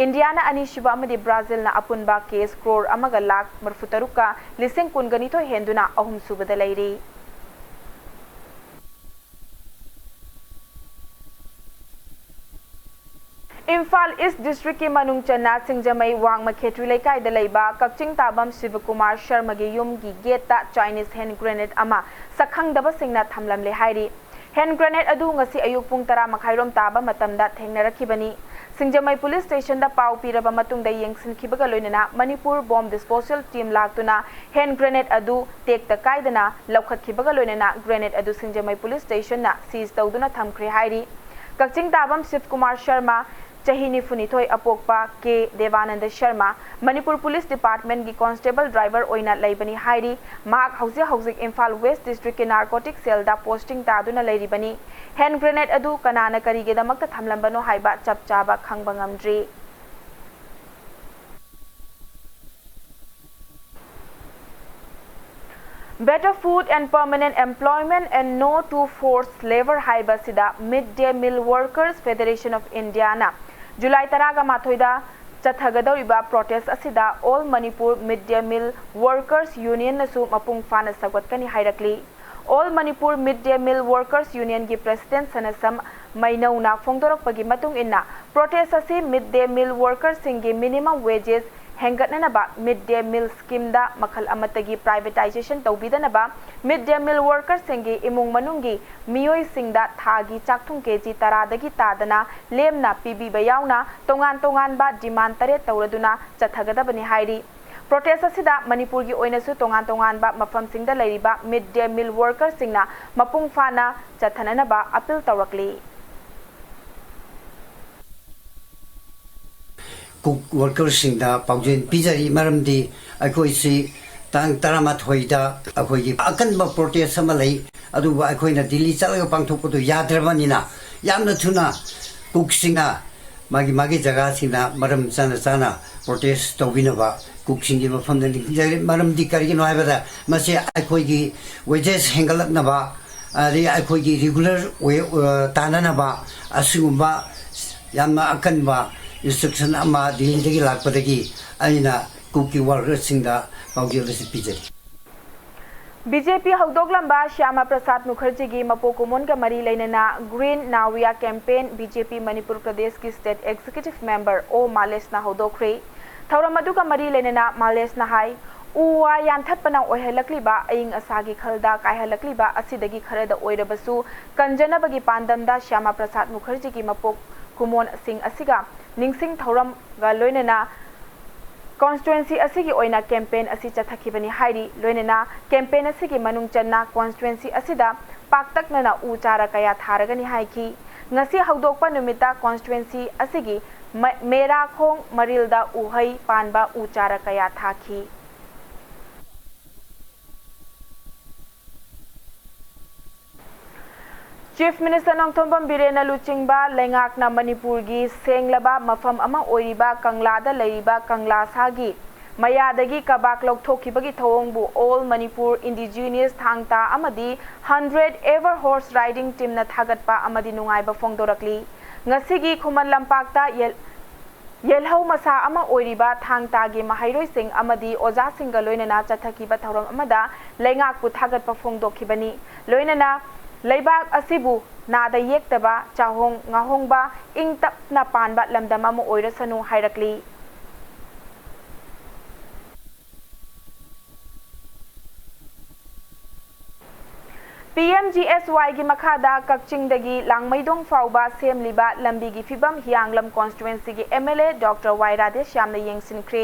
ꯏꯟꯗꯤꯌꯥꯅ ꯑꯅꯤꯁꯨꯕ ꯑꯃꯗꯤ ꯕ꯭ꯔꯥꯖꯤꯜꯅ ꯑꯄꯨꯟꯕ ꯀꯦꯁ ꯀ꯭ꯔꯣꯔ ꯑꯃꯒ ꯂꯥꯈ ꯃꯔꯤꯐꯨꯇꯔꯨꯛꯀ ꯂꯤꯁꯤꯡ ꯀꯨꯟꯒ ꯅꯤꯊꯣꯏ ꯍꯦꯟꯗꯨꯅ ꯑꯍꯨꯝꯁꯨꯕꯗ ꯂꯩꯔꯤ꯫ ꯏꯝꯐꯥꯜ ꯏꯁ ꯗꯤꯁꯇ꯭ꯔꯤꯛꯀꯤ ꯃꯅꯨꯡ ꯆꯟꯅ ꯁꯤꯡꯖꯃꯩ ꯋꯥꯡꯃ ꯈꯦꯇ꯭ꯔꯤ ꯂꯩꯀꯥꯏꯗ ꯂꯩꯕ ꯀꯛꯆꯤꯡ ꯇꯥꯕꯝ ꯁꯤꯕꯀꯨꯃꯥꯔ ꯁꯔꯃꯒꯤ ꯌꯨꯝꯒꯤ ꯒꯦꯠꯇ ꯆꯥꯏꯅꯤꯁ ꯍꯦꯟ ꯒ꯭ꯔꯦꯅꯦꯗ ꯑꯃ ꯁꯛꯈꯪꯗꯕꯁꯤꯡꯅ ꯊꯝꯂꯝꯂꯦ ꯍꯥꯏꯔꯤ꯫ ꯍꯦꯟ ꯒ꯭ꯔꯦꯅꯦꯗ ꯑꯗꯨ ꯉꯁꯤ ꯑꯌꯨꯛ ꯄꯨꯡ ꯇꯔꯥ ꯃꯈꯥꯏꯔꯣꯝ ꯇꯥꯕ ꯃꯇꯝꯗ ꯊꯦꯡꯅꯔꯛꯈꯤꯕꯅꯤ꯫ ꯁꯤꯡꯖꯃꯩ ꯄꯨꯂꯤꯁ ꯁ꯭ꯇꯦꯁꯟꯗ ꯄꯥꯎ ꯄꯤꯔꯕ ꯃꯇꯨꯡꯗ ꯌꯦꯡꯁꯤꯟꯈꯤꯕꯒ ꯂꯣꯏꯅꯅ ꯃꯅꯤꯄꯨꯔ ꯕꯣꯝ ꯗꯤꯁꯄꯣꯖꯦꯜ ꯇꯤꯝ ꯂꯥꯛꯇꯨꯅ ꯍꯦꯟ ꯒ꯭ꯔꯦꯅꯦꯗ ꯑꯗꯨ ꯇꯦꯛꯇ ꯀꯥꯏꯗꯅ ꯂꯧꯈꯠꯈꯤꯕꯒ ꯂꯣꯏꯅꯅ ꯒ꯭ꯔꯦꯅꯦꯗ ꯑꯗꯨ ꯁꯤꯡꯖꯃꯩ ꯄꯨꯂꯤꯁ ꯁ꯭ꯇꯦꯁꯟꯅ ꯁꯤꯖ ꯇꯧꯗꯨꯅ ꯊꯝꯈ꯭ꯔꯦ ꯍꯥꯏꯔꯤ꯫ ꯀꯛꯆꯤꯡ ꯇꯥꯕꯝ ꯁꯤꯕꯀꯨꯃꯥꯔ ꯁꯔꯃ, ꯆꯍꯤ ꯅꯤꯐꯨꯅꯤꯊꯣꯏ, ꯑꯄꯣꯛꯄ ꯀꯦ ꯗꯦꯕꯥꯅꯟꯗ ꯁꯔꯃ, ꯃꯅꯤꯄꯨꯔ ꯄꯨꯂꯤꯁ ꯗꯤꯄꯥꯔꯠꯃꯦꯟꯒꯤ ꯀꯣꯟꯁꯇꯦꯕꯜ ꯗ꯭ꯔꯥꯏꯚꯔ ꯑꯣꯏꯅ ꯂꯩꯕꯅꯤ ꯍꯥꯏꯔꯤ꯫ ꯃꯍꯥꯛ ꯍꯧꯖꯤꯛ ꯍꯧꯖꯤꯛ ꯏꯝꯐꯥꯜ ꯋꯦꯁ ꯗꯤꯁꯇ꯭ꯔꯤꯛꯀꯤ ꯅꯥꯔꯀꯣꯇꯤꯛ ꯁꯦꯜꯗ ꯄꯣꯁꯇꯤꯡ ꯇꯥꯗꯨꯅ ꯂꯩꯔꯤꯕꯅꯤ꯫ ꯍꯦꯟ ꯒ꯭ꯔꯦꯅꯦꯗ ꯑꯗꯨ ꯀꯅꯥꯅ ꯀꯔꯤꯒꯤꯗꯃꯛꯇ ꯊꯝꯂꯝꯕꯅꯣ ꯍꯥꯏꯕ ꯆꯞ ꯆꯥꯕ ꯈꯪꯕ ꯉꯝꯗ꯭ꯔꯤ꯫ Better food and permanent employment and no to forced labour ꯍꯥꯏꯕꯁꯤꯗ Mid Day Meal Workers Federation of Indiaꯅ ꯖꯨꯂꯥꯏ ꯇꯔꯥꯒ ꯃꯥꯊꯣꯏꯗ ꯆꯠꯊꯒꯗꯧꯔꯤꯕ ꯄ꯭ꯔꯣꯇꯦꯁ ꯑꯁꯤꯗ All Manipur Mid Day Meal Workers Unionꯅꯁꯨ ꯃꯄꯨꯡ ꯐꯥꯅ ꯁꯧꯒꯠꯀꯅꯤ ꯍꯥꯏꯔꯛꯂꯤ꯫ All Manipur Mid Day Meal Workers Unionꯒꯤ ꯄ꯭ꯔꯦꯁꯤꯗꯦꯟꯠ ꯁꯅꯥꯁꯝ ꯃꯩꯅꯧꯅ ꯐꯣꯡꯗꯣꯔꯛꯄꯒꯤ ꯃꯇꯨꯡ ꯏꯟꯅ, ꯄ꯭ꯔꯣꯇꯦꯁ ꯑꯁꯤ Mid Day Meal Workersꯁꯤꯡꯒꯤ minimum wages ꯍꯦꯟꯒꯠꯅꯅꯕ, Mid Day Meal Schemeꯗ ꯃꯈꯜ ꯑꯃꯠꯇꯒꯤ privatisation ꯇꯧꯕꯤꯗꯅꯕ, Mid Day Meal Workersꯁꯤꯡꯒꯤ ꯏꯃꯨꯡ ꯃꯅꯨꯡꯒꯤ ꯃꯤꯑꯣꯏꯁꯤꯡꯗ ꯊꯥꯒꯤ ꯆꯥꯛꯊꯨꯡ ꯀꯦꯖꯤ ꯇꯔꯥꯗꯒꯤ ꯇꯥꯗꯅ ꯂꯦꯝꯅ ꯄꯤꯕꯤꯕ ꯌꯥꯎꯅ ꯇꯣꯉꯥꯟ ꯇꯣꯉꯥꯟꯕ demand ꯇꯔꯦꯠ ꯇꯧꯔꯗꯨꯅ ꯆꯠꯊꯒꯗꯕꯅꯤ ꯍꯥꯏꯔꯤ꯫ ꯄ꯭ꯔꯣꯇꯦꯁ ꯑꯁꯤꯗ ꯃꯅꯤꯄꯨꯔꯒꯤ ꯑꯣꯏꯅꯁꯨ ꯇꯣꯉꯥꯟ ꯇꯣꯉꯥꯟꯕ ꯃꯐꯝꯁꯤꯡꯗ ꯂꯩꯔꯤꯕ Mid Day Meal Workersꯁꯤꯡꯅ ꯃꯄꯨꯡ ꯐꯥꯅ ꯆꯠꯊꯅꯅꯕ appeal ꯇꯧꯔꯛꯂꯤ꯫ Cook workersꯁꯤꯡꯗ ꯄꯥꯎꯖꯦꯜ ꯄꯤꯖꯔꯤ, ꯃꯔꯝꯗꯤ ꯑꯩꯈꯣꯏꯁꯤ ꯇꯥꯡ ꯇꯔꯥꯃꯥꯊꯣꯏꯗ ꯑꯩꯈꯣꯏꯒꯤ ꯑꯀꯟꯕ ꯄ꯭ꯔꯣꯇꯦꯁ ꯑꯃ ꯂꯩ꯫ ꯑꯗꯨꯕꯨ ꯑꯩꯈꯣꯏꯅ ꯗꯤꯜꯂꯤ ꯆꯠꯂꯒ ꯄꯥꯡꯊꯣꯛꯄꯗꯨ ꯌꯥꯗ꯭ꯔꯕꯅꯤꯅ, ꯌꯥꯝꯅ ꯊꯨꯅ ꯀꯨꯛꯁꯤꯡꯅ ꯃꯥꯒꯤ ꯃꯥꯒꯤ ꯖꯒꯥꯁꯤꯡꯗ ꯃꯔꯝ ꯆꯥꯅ ꯆꯥꯅ ꯄ꯭ꯔꯣꯇꯦꯁ ꯇꯧꯕꯤꯅꯕ ꯀꯨꯛꯁꯤꯡꯒꯤ ꯃꯐꯝꯗ ꯅꯤꯡꯁꯤꯡꯖꯔꯤ꯫ ꯃꯔꯝꯗꯤ ꯀꯔꯤꯒꯤꯅꯣ ꯍꯥꯏꯕꯗ, ꯃꯁꯤ ꯑꯩꯈꯣꯏꯒꯤ ꯋꯦꯖꯦꯁ ꯍꯦꯟꯒꯠꯂꯛꯅꯕ, ꯑꯗꯒꯤ ꯑꯩꯈꯣꯏꯒꯤ ꯔꯤꯒꯨꯂꯔ ꯇꯥꯅꯅꯕ ꯑꯁꯤꯒꯨꯝꯕ ꯌꯥꯝꯅ ꯑꯀꯟꯕ ꯏꯟꯁꯇ꯭ꯔꯛꯁꯟ ꯑꯃ ꯗꯤꯜꯂꯤꯗꯒꯤ ꯂꯥꯛꯄꯗꯒꯤ ꯑꯩꯅ ꯀꯨꯛꯀꯤ ꯋꯥꯔꯀꯔꯁꯤꯡꯗ ꯄꯥꯎꯖꯦꯜ ꯑꯁꯤ ꯄꯤꯖꯔꯤ꯫ ꯕꯤ ꯖꯦ ꯄꯤ ꯍꯧꯗꯣꯛꯂꯝꯕ ꯁ꯭ꯌꯥꯃꯥ ꯄ꯭ꯔꯁꯥꯗ ꯃꯨꯈꯔꯖꯤꯒꯤ ꯃꯄꯣꯛ ꯀꯨꯝꯑꯣꯟꯒ ꯃꯔꯤ ꯂꯩꯅꯅ Green Naviya Campaign, B J P Manipur Pradeshꯀꯤ State Executive Member O ꯃꯥꯂꯦꯁꯅ ꯍꯧꯗꯣꯛꯈ꯭ꯔꯦ꯫ ꯊꯧꯔꯝ ꯑꯗꯨꯒ ꯃꯔꯤ ꯂꯩꯅꯅ ꯃꯥꯂꯦꯁꯅ ꯍꯥꯏ, ꯎ ꯋꯥ ꯌꯥꯟꯊꯠꯄꯅ ꯑꯣꯏꯍꯜꯂꯛꯂꯤꯕ ꯑꯏꯪ ꯑꯁꯥꯒꯤ ꯈꯜꯗ ꯀꯥꯏꯍꯜꯂꯛꯂꯤꯕ ꯑꯁꯤꯗꯒꯤ ꯈꯔꯗ ꯑꯣꯏꯔꯕꯁꯨ ꯀꯟꯖꯅꯕꯒꯤ ꯄꯥꯟꯗꯝꯗ ꯁ꯭ꯌꯥꯃꯥ ꯄ꯭ꯔꯁꯥꯗ ꯃꯨꯈꯔꯖꯤꯒꯤ ꯃꯄꯣꯛ ꯀꯨꯝꯑꯣꯟꯁꯤꯡ ꯑꯁꯤꯒ ꯅꯤꯡꯁꯤꯡ ꯊꯧꯔꯝꯒ ꯂꯣꯏꯅꯅ constituency ꯑꯁꯤꯒꯤ ꯑꯣꯏꯅ campaign ꯑꯁꯤ ꯆꯠꯊꯈꯤꯕꯅꯤ ꯍꯥꯏꯔꯤ꯫ ꯂꯣꯏꯅꯅ campaign ꯑꯁꯤꯒꯤ ꯃꯅꯨꯡ ꯆꯟꯅ constituency ꯑꯁꯤꯗ ꯄꯥꯛꯇꯛꯅꯅ ꯎ ꯆꯥꯔ ꯀꯌꯥ ꯊꯥꯔꯒꯅꯤ ꯍꯥꯏꯈꯤ꯫ ꯉꯁꯤ ꯍꯧꯗꯣꯛꯄ ꯅꯨꯃꯤꯠꯇ constituency ꯑꯁꯤꯒꯤ ꯃ-, ꯃꯦꯔꯥꯈꯣꯡ ꯃꯔꯤꯜꯗ ꯎꯍꯩ ꯄꯥꯟꯕ ꯎ ꯆꯥꯔ ꯀꯌꯥ ꯊꯥꯈꯤ꯫ Chief Minister ꯅꯣꯡꯊꯣꯝꯕꯝ ꯕꯤꯔꯦꯟꯅ ꯂꯨꯆꯤꯡꯕ ꯂꯩꯉꯥꯛꯅ ꯃꯅꯤꯄꯨꯔꯒꯤ ꯁꯦꯡꯂꯕ ꯃꯐꯝ ꯑꯃ ꯑꯣꯏꯔꯤꯕ ꯀꯪꯂꯥꯗ ꯂꯩꯔꯤꯕ ꯀꯪꯂꯥ ꯁꯥꯒꯤ ꯃꯌꯥꯗꯒꯤ ꯀꯕꯥꯛ ꯂꯧꯊꯣꯛꯈꯤꯕꯒꯤ ꯊꯧꯑꯣꯡꯕꯨ All Manipur Indigenous ꯊꯥꯡ ꯇꯥ ꯑꯃꯗꯤ Hundred Ever Horse Riding Teamꯅ ꯊꯥꯒꯠꯄ ꯑꯃꯗꯤ ꯅꯨꯡꯉꯥꯏꯕ ꯐꯣꯡꯗꯣꯔꯛꯂꯤ꯫ ꯉꯁꯤꯒꯤ ꯈꯨꯃꯟ ꯂꯝꯄꯥꯛꯇ ꯌꯦꯜ-, ꯌꯦꯜꯍꯧ ꯃꯁꯥ ꯑꯃ ꯑꯣꯏꯔꯤꯕ ꯊꯥꯡ ꯇꯥꯒꯤ ꯃꯍꯩꯔꯣꯏꯁꯤꯡ ꯑꯃꯗꯤ ꯑꯣꯖꯥꯁꯤꯡꯒ ꯂꯣꯏꯅꯅ ꯆꯠꯊꯈꯤꯕ ꯊꯧꯔꯝ ꯑꯃꯗ ꯂꯩꯉꯥꯛꯄꯨ ꯊꯥꯒꯠꯄ ꯐꯣꯡꯗꯣꯛꯈꯤꯕꯅꯤ꯫ ꯂꯣꯏꯅꯅ ꯂꯩꯕꯥꯛ ꯑꯁꯤꯕꯨ ꯅꯥꯗ ꯌꯦꯛꯇꯕ, ꯆꯥꯍꯣꯡ ꯉꯥꯍꯣꯡꯕ, ꯏꯪ ꯇꯞꯅ ꯄꯥꯟꯕ ꯂꯝꯗꯝ ꯑꯃ ꯑꯣꯏꯔꯁꯅꯨ ꯍꯥꯏꯔꯛꯂꯤ꯫ P M G S Yꯒꯤ ꯃꯈꯥꯗ ꯀꯛꯆꯤꯡꯗꯒꯤ ꯂꯥꯡꯃꯩꯗꯣꯡ ꯐꯥꯎꯕ ꯁꯦꯝꯂꯤꯕ ꯂꯝꯕꯤꯒꯤ ꯐꯤꯚꯝ ꯍꯤꯌꯥꯡꯂꯝ constituencyꯒꯤ M L A Doctor Y ꯔꯥꯙꯦꯁ꯭ꯌꯥꯝꯅ ꯌꯦꯡꯁꯤꯟꯈ꯭ꯔꯦ꯫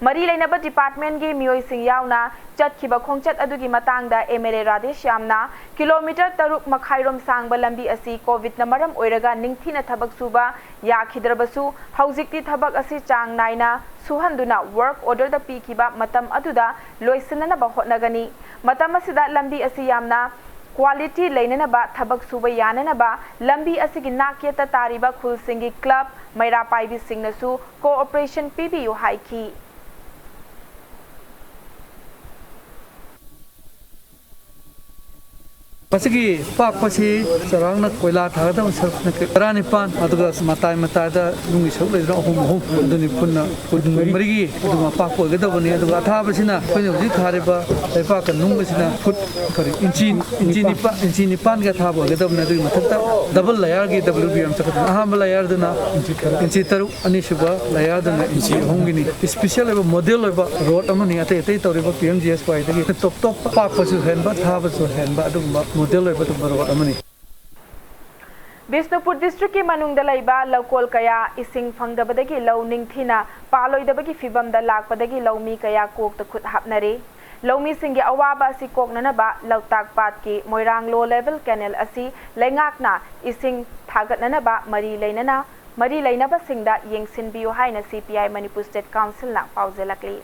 ꯃꯔꯤ ꯂꯩꯅꯕ departmentꯀꯤ ꯃꯤꯑꯣꯏꯁꯤꯡ ꯌꯥꯎꯅ ꯆꯠꯈꯤꯕ ꯈꯣꯡꯆꯠ ꯑꯗꯨꯒꯤ ꯃꯇꯥꯡꯗ M L A ꯔꯥꯙꯦꯁ꯭ꯌꯥꯝꯅ ꯀꯤꯂꯣꯃꯤꯇꯔ ꯇꯔꯨꯛ ꯃꯈꯥꯏꯔꯣꯝ ꯁꯥꯡꯕ ꯂꯝꯕꯤ ꯑꯁꯤ ꯀꯣꯚꯤꯗꯅ ꯃꯔꯝ ꯑꯣꯏꯔꯒ ꯅꯤꯡꯊꯤꯅ ꯊꯕꯛ ꯁꯨꯕ ꯌꯥꯈꯤꯗ꯭ꯔꯕꯁꯨ, ꯍꯧꯖꯤꯛꯇꯤ ꯊꯕꯛ ꯑꯁꯤ ꯆꯥꯡ ꯅꯥꯏꯅ ꯁꯨꯍꯟꯗꯨꯅ work order ꯗ ꯄꯤꯈꯤꯕ ꯃꯇꯝ ꯑꯗꯨꯗ ꯂꯣꯏꯁꯤꯟꯅꯅꯕ ꯍꯣꯠꯅꯒꯅꯤ꯫ ꯃꯇꯝ ꯑꯁꯤꯗ ꯂꯝꯕꯤ ꯑꯁꯤ ꯌꯥꯝꯅ quality ꯂꯩꯅꯅꯕ, ꯊꯕꯛ ꯁꯨꯕ ꯌꯥꯅꯅꯕ ꯂꯝꯕꯤ ꯑꯁꯤꯒꯤ ꯅꯥꯛꯌꯦꯠꯇ ꯇꯥꯔꯤꯕ ꯈꯨꯜꯁꯤꯡꯒꯤ club ꯃꯩꯔꯥ ꯄꯥꯏꯕꯤꯁꯤꯡꯅꯁꯨ cooperation ꯄꯤꯕꯤꯌꯨ ꯍꯥꯏꯈꯤ꯫ ꯃꯁꯤꯒꯤ ꯄꯥꯛꯄꯁꯤ ꯆꯔꯥꯡꯅ ꯀꯣꯏꯂꯥ ꯊꯥꯒꯗꯕ ꯁꯔꯨꯛꯅ ꯇꯔꯥꯅꯤꯄꯥꯟ, ꯑꯗꯨꯒ ꯃꯇꯥꯏ ꯃꯇꯥꯏꯗ ꯅꯨꯡꯒꯤ ꯁꯔꯨꯛ ꯂꯩꯗꯨꯅ ꯑꯍꯨꯝ ꯑꯍꯨꯝ, ꯑꯗꯨꯅꯤ ꯄꯨꯟꯅ ꯐꯨꯠ ꯃꯔꯤꯒꯤ ꯑꯗꯨꯝ ꯑꯄꯥꯛꯄ ꯑꯣꯏꯒꯗꯕꯅꯤ꯫ ꯑꯗꯨꯒ ꯑꯊꯥꯕꯁꯤꯅ ꯑꯩꯈꯣꯏꯅ ꯍꯧꯖꯤꯛ ꯊꯥꯔꯤꯕ ꯂꯩꯄꯥꯛꯀ ꯅꯨꯡꯒꯁꯤꯅ ꯐꯨꯠ, ꯀꯔꯤ, ꯏꯟꯆꯤ, ꯏꯟꯆꯤ ꯅꯤꯄꯥꯟ, ꯏꯟꯆꯤ ꯅꯤꯄꯥꯟꯒꯤ ꯑꯊꯥꯕ ꯑꯣꯏꯒꯗꯕꯅꯤ꯫ ꯑꯗꯨꯒꯤ ꯃꯊꯛꯇ double layer ꯒꯤ W B M ꯆꯠꯀꯗꯕꯅꯤ꯫ ꯑꯍꯥꯟꯕ layer ꯗꯨꯅ ꯏꯟꯆꯤ ꯇꯔꯨꯛ, ꯑꯅꯤꯁꯨꯕ layer ꯗꯨꯅ ꯏꯟꯆꯤ ꯑꯍꯨꯝꯒꯤꯅꯤ꯫ Special ꯑꯣꯏꯕ model ꯑꯣꯏꯕ road ꯑꯃꯅꯤ꯫ ꯑꯇꯩ ꯑꯇꯩ ꯇꯧꯔꯤꯕ P M G S Y ꯗꯒꯤ top top ꯄꯥꯛꯄꯁꯨ ꯍꯦꯟꯕ, ꯊꯥꯕꯁꯨ ꯍꯦꯟꯕ ꯑꯗꯨꯒꯨꯝꯕ model ꯑꯣꯏꯕ ꯑꯗꯨꯒꯨꯝꯕ road ꯑꯃꯅꯤ꯫ ꯕꯤꯁꯅꯨꯄꯨꯔ district ꯀꯤ ꯃꯅꯨꯡꯗ ꯂꯩꯕ ꯂꯧꯀꯣꯜ ꯀꯌꯥ ꯏꯁꯤꯡ ꯐꯪꯗꯕꯗꯒꯤ ꯂꯧ ꯅꯤꯡꯊꯤꯅ ꯄꯥꯜꯂꯣꯏꯗꯕꯒꯤ ꯐꯤꯚꯝꯗ ꯂꯥꯛꯄꯗꯒꯤ ꯂꯧꯃꯤ ꯀꯌꯥ ꯀꯣꯛꯇ ꯈꯨꯠ ꯍꯥꯞꯅꯔꯦ꯫ ꯂꯧꯃꯤꯁꯤꯡꯒꯤ ꯑꯋꯥꯕ ꯑꯁꯤ ꯀꯣꯛꯅꯅꯕ ꯂꯣꯛꯇꯥꯛ ꯄꯥꯠꯀꯤ ꯃꯣꯏꯔꯥꯡ low level canal ꯑꯁꯤ ꯂꯩꯉꯥꯛꯅ ꯏꯁꯤꯡ ꯊꯥꯒꯠꯅꯅꯕ ꯃꯔꯤ ꯂꯩꯅꯅ, ꯃꯔꯤ ꯂꯩꯅꯕꯁꯤꯡꯗ ꯌꯦꯡꯁꯤꯟꯕꯤꯌꯨ ꯍꯥꯏꯅ C P I Manipur State Council ꯅ ꯄꯥꯎꯖꯦꯜꯂꯛꯂꯤ꯫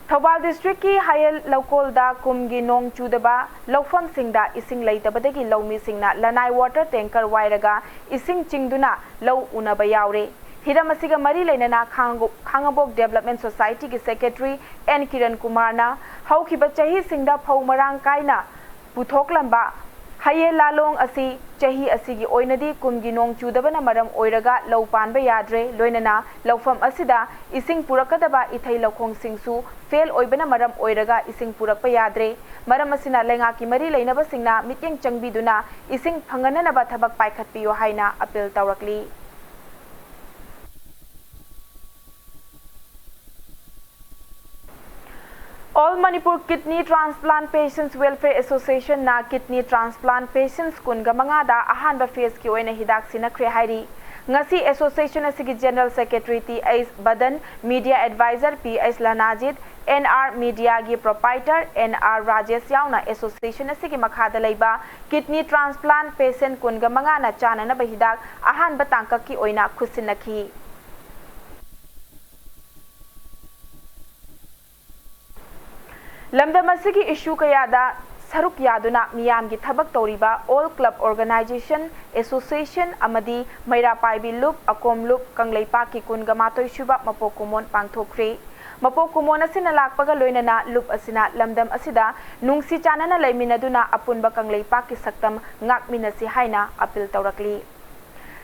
ꯊꯧꯕꯥꯜ district ꯀꯤ ꯍꯌꯦꯜ ꯂꯧꯀꯣꯜꯗ ꯀꯨꯝꯒꯤ ꯅꯣꯡ ꯆꯨꯗꯕ ꯂꯧꯐꯝꯁꯤꯡꯗ ꯏꯁꯤꯡ ꯂꯩꯇꯕꯗꯒꯤ ꯂꯧꯃꯤꯁꯤꯡꯅ ꯂꯅꯥꯏ water tanker ꯋꯥꯏꯔꯒ ꯏꯁꯤꯡ ꯆꯤꯡꯗꯨꯅ ꯂꯧ ꯎꯅꯕ ꯌꯥꯎꯔꯦ꯫ ꯍꯤꯔꯝ ꯑꯁꯤꯒ ꯃꯔꯤ ꯂꯩꯅꯅ ꯈꯥꯡꯉꯕꯣꯛ, ꯈꯥꯡꯉꯕꯣꯛ Development Society ꯒꯤ secretary N ꯀꯤꯔꯟ ꯀꯨꯃꯥꯔꯅ ꯍꯧꯈꯤꯕ ꯆꯍꯤꯁꯤꯡꯗ ꯐꯧ ꯃꯔꯥꯡ ꯀꯥꯏꯅ ꯄꯨꯊꯣꯛꯂꯝꯕ ꯍꯌꯦꯜ ꯂꯥꯂꯣꯡ ꯑꯁꯤ ꯆꯍꯤ ꯑꯁꯤꯒꯤ ꯑꯣꯏꯅꯗꯤ ꯀꯨꯝꯒꯤ ꯅꯣꯡ ꯆꯨꯗꯕꯅ ꯃꯔꯝ ꯑꯣꯏꯔꯒ ꯂꯧ ꯄꯥꯟꯕ ꯌꯥꯗ꯭ꯔꯦ꯫ ꯂꯣꯏꯅꯅ ꯂꯧꯐꯝ ꯑꯁꯤꯗ ꯏꯁꯤꯡ ꯄꯨꯔꯛꯀꯗꯕ ꯏꯊꯩ ꯂꯧꯈꯣꯡꯁꯤꯡꯁꯨ fail ꯑꯣꯏꯕꯅ ꯃꯔꯝ ꯑꯣꯏꯔꯒ ꯏꯁꯤꯡ ꯄꯨꯔꯛꯄ ꯌꯥꯗ꯭ꯔꯦ꯫ ꯃꯔꯝ ꯑꯁꯤꯅ ꯂꯩꯉꯥꯛꯀꯤ ꯃꯔꯤ ꯂꯩꯅꯕꯁꯤꯡꯅ ꯃꯤꯠꯌꯦꯡ ꯆꯪꯕꯤꯗꯨꯅ ꯏꯁꯤꯡ ꯐꯪꯍꯟꯅꯅꯕ ꯊꯕꯛ ꯄꯥꯏꯈꯠꯄꯤꯌꯨ ꯍꯥꯏꯅ appeal ꯇꯧꯔꯛꯂꯤ꯫ All Manipur Kidney Transplant Patients Welfare Association ꯅ kidney transplant patients ꯀꯨꯟꯒ ꯃꯉꯥꯗ ꯑꯍꯥꯟꯕ phase ꯀꯤ ꯑꯣꯏꯅ ꯍꯤꯗꯥꯛ ꯁꯤꯟꯅꯈ꯭ꯔꯦ ꯍꯥꯏꯔꯤ꯫ ꯉꯁꯤ association ꯑꯁꯤꯒꯤ general secretary T H ꯕꯗꯟ, media advisor P H ꯂꯅꯥꯖꯤꯠ, N R Media ꯒꯤ proprietor N R ꯔꯥꯖꯦꯁ ꯌꯥꯎꯅ association ꯑꯁꯤꯒꯤ ꯃꯈꯥꯗ ꯂꯩꯕ kidney transplant patient ꯀꯨꯟꯒ ꯃꯉꯥꯅ ꯆꯥꯅꯅꯕ ꯍꯤꯗꯥꯛ ꯑꯍꯥꯟꯕ ꯇꯥꯡꯀꯛꯀꯤ ꯑꯣꯏꯅ ꯈꯨꯠꯁꯤꯟꯅꯈꯤ꯫ ꯂꯝꯗꯝ ꯑꯁꯤꯒꯤ issue ꯀꯌꯥꯗ ꯁꯔꯨꯛ ꯌꯥꯗꯨꯅ ꯃꯤꯌꯥꯝꯒꯤ ꯊꯕꯛ ꯇꯧꯔꯤꯕ All Club Organisation, Association ꯑꯃꯗꯤ ꯃꯩꯔꯥ ꯄꯥꯏꯕꯤ ꯂꯨꯞ, ꯑꯀꯣꯝ ꯂꯨꯞ ꯀꯪꯂꯩꯄꯥꯛꯀꯤ ꯀꯨꯟꯒ ꯃꯥꯊꯣꯏ ꯁꯨꯕ ꯃꯄꯣꯛ ꯀꯨꯝꯑꯣꯟ ꯄꯥꯡꯊꯣꯛꯈ꯭ꯔꯦ꯫ ꯃꯄꯣꯛ ꯀꯨꯝꯑꯣꯟ ꯑꯁꯤꯅ ꯂꯥꯛꯄꯒ ꯂꯣꯏꯅꯅ ꯂꯨꯞ ꯑꯁꯤꯅ ꯂꯝꯗꯝ ꯑꯁꯤꯗ ꯅꯨꯡꯁꯤ ꯆꯥꯟꯅꯅ ꯂꯩꯃꯤꯟꯅꯗꯨꯅ ꯑꯄꯨꯟꯕ ꯀꯪꯂꯩꯄꯥꯛꯀꯤ ꯁꯛꯇꯝ ꯉꯥꯛꯃꯤꯟꯅꯁꯤ ꯍꯥꯏꯅ appeal ꯇꯧꯔꯛꯂꯤ꯫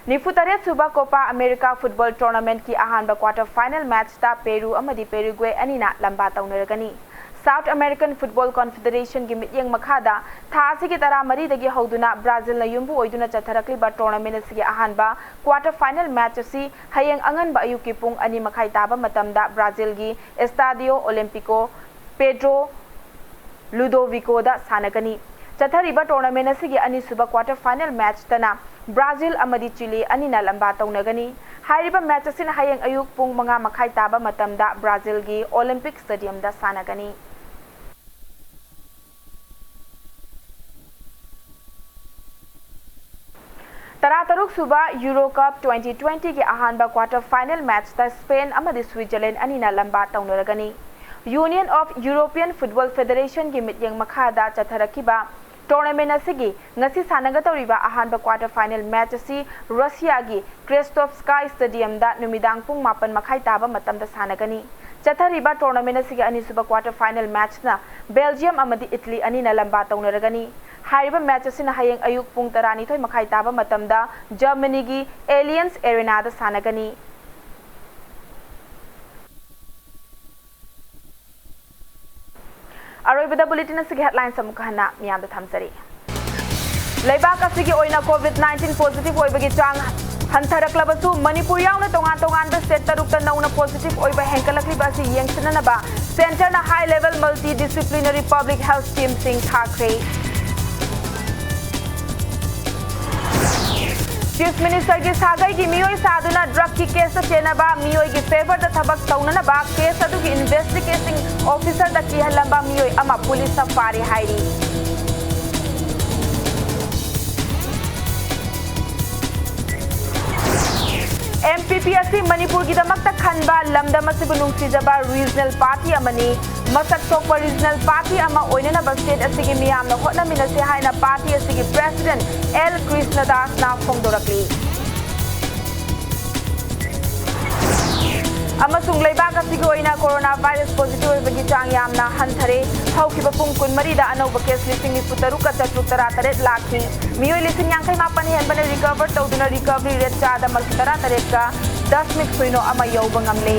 ꯅꯤꯐꯨ ꯇꯔꯦꯠ ꯁꯨꯕ Copa America Football Tournamentꯀꯤ ꯑꯍꯥꯟꯕ quarter final matchꯇ ꯄꯦꯔꯨ ꯑꯃꯗꯤ ꯄꯦꯔꯨꯒ꯭ꯋꯦ ꯑꯅꯤꯅ ꯂꯝꯕꯥ ꯇꯧꯅꯔꯒꯅꯤ꯫ South American Football Confederationꯒꯤ ꯃꯤꯠꯌꯦꯡ ꯃꯈꯥꯗ ꯊꯥ ꯑꯁꯤꯒꯤ ꯇꯔꯥꯃꯔꯤꯗꯒꯤ ꯍꯧꯗꯨꯅ ꯕ꯭ꯔꯥꯖꯤꯜꯅ ꯌꯨꯝꯕꯨ ꯑꯣꯏꯗꯨꯅ ꯆꯠꯊꯔꯛꯂꯤꯕ tournament ꯑꯁꯤꯒꯤ ꯑꯍꯥꯟꯕ quarter final match ꯑꯁꯤ ꯍꯌꯦꯡ ꯑꯉꯟꯕ ꯑꯌꯨꯛꯀꯤ ꯄꯨꯡ ꯑꯅꯤ ꯃꯈꯥꯏ ꯇꯥꯕ ꯃꯇꯝꯗ ꯕ꯭ꯔꯥꯖꯤꯜꯒꯤ Estádio Olímpico Pedro Ludovicoꯗ ꯁꯥꯟꯅꯒꯅꯤ꯫ ꯆꯠꯊꯔꯤꯕ tournament ꯑꯁꯤꯒꯤ ꯑꯅꯤꯁꯨꯕ quarter final matchꯇꯅ ꯕ꯭ꯔꯥꯖꯤꯜ ꯑꯃꯗꯤ ꯆꯤꯂꯤ ꯑꯅꯤꯅ ꯂꯝꯕꯥ ꯇꯧꯅꯒꯅꯤ꯫ ꯍꯥꯏꯔꯤꯕ match ꯑꯁꯤꯅ ꯍꯌꯦꯡ ꯑꯌꯨꯛ ꯄꯨꯡ ꯃꯉꯥ ꯃꯈꯥꯏ ꯇꯥꯕ ꯃꯇꯝꯗ ꯕ꯭ꯔꯥꯖꯤꯜꯒꯤ Olympic Stadiumꯗ ꯁꯥꯟꯅꯒꯅꯤ꯫ ꯇꯔꯥꯇꯔꯨꯛ ꯁꯨꯕ Euro Cup twenty twentyꯒꯤ ꯑꯍꯥꯟꯕ quarter final matchꯇ Spain ꯑꯃꯗꯤ Switzerland ꯑꯅꯤꯅ ꯂꯝꯕꯥ ꯇꯧꯅꯔꯒꯅꯤ꯫ Union of European Football Federationꯒꯤ ꯃꯤꯠꯌꯦꯡ ꯃꯈꯥꯗ ꯆꯠꯊꯔꯛꯈꯤꯕ tournament ꯑꯁꯤꯒꯤ ꯉꯁꯤ ꯁꯥꯟꯅꯒꯗꯧꯔꯤꯕ ꯑꯍꯥꯟꯕ quarter final match ꯑꯁꯤ Russiaꯒꯤ Krestovsky Stadiumꯗ ꯅꯨꯃꯤꯗꯥꯡ ꯄꯨꯡ ꯃꯥꯄꯟ ꯃꯈꯥꯏ ꯇꯥꯕ ꯃꯇꯝꯗ ꯁꯥꯟꯅꯒꯅꯤ꯫ ꯆꯠꯊꯔꯤꯕ tournament ꯑꯁꯤꯒꯤ ꯑꯅꯤꯁꯨꯕ quarter final matchꯅ Belgium ꯑꯃꯗꯤ Italy ꯑꯅꯤꯅ ꯂꯝꯕꯥ ꯇꯧꯅꯔꯒꯅꯤ꯫ ꯍꯥꯏꯔꯤꯕ match ꯑꯁꯤꯅ ꯍꯌꯦꯡ ꯑꯌꯨꯛ ꯄꯨꯡ ꯇꯔꯥꯅꯤꯊꯣꯏ ꯃꯈꯥꯏ ꯇꯥꯕ ꯃꯇꯝꯗ Germanyꯒꯤ Allianz Arenaꯗ ꯁꯥꯟꯅꯒꯅꯤ꯫ ꯑꯔꯣꯏꯕꯗ bulletin ꯑꯁꯤꯒꯤ headlines ꯑꯃꯨꯛ ꯍꯟꯅ ꯃꯤꯌꯥꯝꯗ ꯊꯝꯖꯔꯤ꯫ ꯂꯩꯕꯥꯛ ꯑꯁꯤꯒꯤ ꯑꯣꯏꯅ COVID nineteen positive ꯑꯣꯏꯕꯒꯤ ꯆꯥꯡ ꯍꯟꯊꯔꯛꯂꯕꯁꯨ ꯃꯅꯤꯄꯨꯔ ꯌꯥꯎꯅ ꯇꯣꯉꯥꯟ ꯇꯣꯉꯥꯟꯕ state ꯇꯔꯨꯛꯇ ꯅꯧꯅ positive ꯑꯣꯏꯕ ꯍꯦꯟꯒꯠꯂꯛꯂꯤꯕ ꯑꯁꯤ ꯌꯦꯡꯁꯤꯟꯅꯅꯕ centreꯅ high level multidisciplinary public health teamꯁꯤꯡ ꯊꯥꯈ꯭ꯔꯦ꯫ Chief Ministerꯒꯤ ꯁꯥꯒꯩꯒꯤ ꯃꯤꯑꯣꯏ ꯁꯥꯗꯨꯅ drugꯀꯤ caseꯇ ꯆꯦꯟꯅꯕ ꯃꯤꯑꯣꯏꯒꯤ favourꯗ ꯊꯕꯛ ꯇꯧꯅꯅꯕ case ꯑꯗꯨꯒꯤ investigating officerꯗ ꯀꯤꯍꯜꯂꯝꯕ ꯃꯤꯑꯣꯏ ꯑꯃ policeꯅ ꯐꯥꯔꯦ ꯍꯥꯏꯔꯤ꯫ ꯑꯦꯝ ꯄꯤ ꯄꯤ ꯑꯁꯤ ꯃꯅꯤꯄꯨꯔꯒꯤꯗꯃꯛꯇ ꯈꯟꯕ, ꯂꯝꯗꯝ ꯑꯁꯤꯕꯨ ꯅꯨꯡꯁꯤꯖꯕ ꯔꯤꯖꯅꯦꯜ ꯄꯥꯔꯇꯤ ꯑꯃꯅꯤ꯫ ꯃꯁꯛ ꯊꯣꯛꯄ ꯔꯤꯖꯅꯦꯜ ꯄꯥꯔꯇꯤ ꯑꯃ ꯑꯣꯏꯅꯅꯕ ꯁ꯭ꯇꯦꯠ ꯑꯁꯤꯒꯤ ꯃꯤꯌꯥꯝꯅ ꯍꯣꯠꯅꯃꯤꯟꯅꯁꯤ ꯍꯥꯏꯅ ꯄꯥꯔꯇꯤ ꯑꯁꯤꯒꯤ ꯄ꯭ꯔꯦꯁꯤꯗꯦꯟꯠ ꯑꯦꯜ ꯀ꯭ꯔꯤꯁꯅꯗꯥꯁꯅ ꯐꯣꯡꯗꯣꯔꯛꯂꯤ꯫ ꯑꯃꯁꯨꯡ ꯂꯩꯕꯥꯛ ꯑꯁꯤꯒꯤ ꯑꯣꯏꯅ ꯀꯣꯔꯣꯅꯥ ꯚꯥꯏꯔꯁ ꯄꯣꯖꯤꯇꯤꯚ ꯑꯣꯏꯕꯒꯤ ꯆꯥꯡ ꯌꯥꯝꯅ ꯍꯟꯊꯔꯦ꯫ ꯍꯧꯈꯤꯕ ꯄꯨꯡ ꯀꯨꯟꯃꯔꯤꯗ ꯑꯅꯧꯕ ꯀꯦꯁ ꯂꯤꯁꯤꯡ ꯅꯤꯐꯨ ꯇꯔꯨꯛꯀ ꯆꯥꯇ꯭ꯔꯨꯛ ꯇꯔꯥꯇꯔꯦꯠ ꯂꯥꯛꯈꯤ꯫ ꯃꯤꯑꯣꯏ ꯂꯤꯁꯤꯡ ꯌꯥꯡꯈꯩ ꯃꯥꯄꯟ ꯍꯦꯟꯕꯅ ꯔꯤꯀꯚꯔ ꯇꯧꯗꯨꯅ ꯔꯤꯀꯚꯔꯤ ꯔꯦꯠ ꯆꯥꯗ ꯃꯔꯐꯨ ꯇꯔꯥꯇꯔꯦꯠꯀ ꯗꯁꯃꯤꯛ ꯁꯤꯅꯣ ꯑꯃ ꯌꯧꯕ ꯉꯝꯂꯦ꯫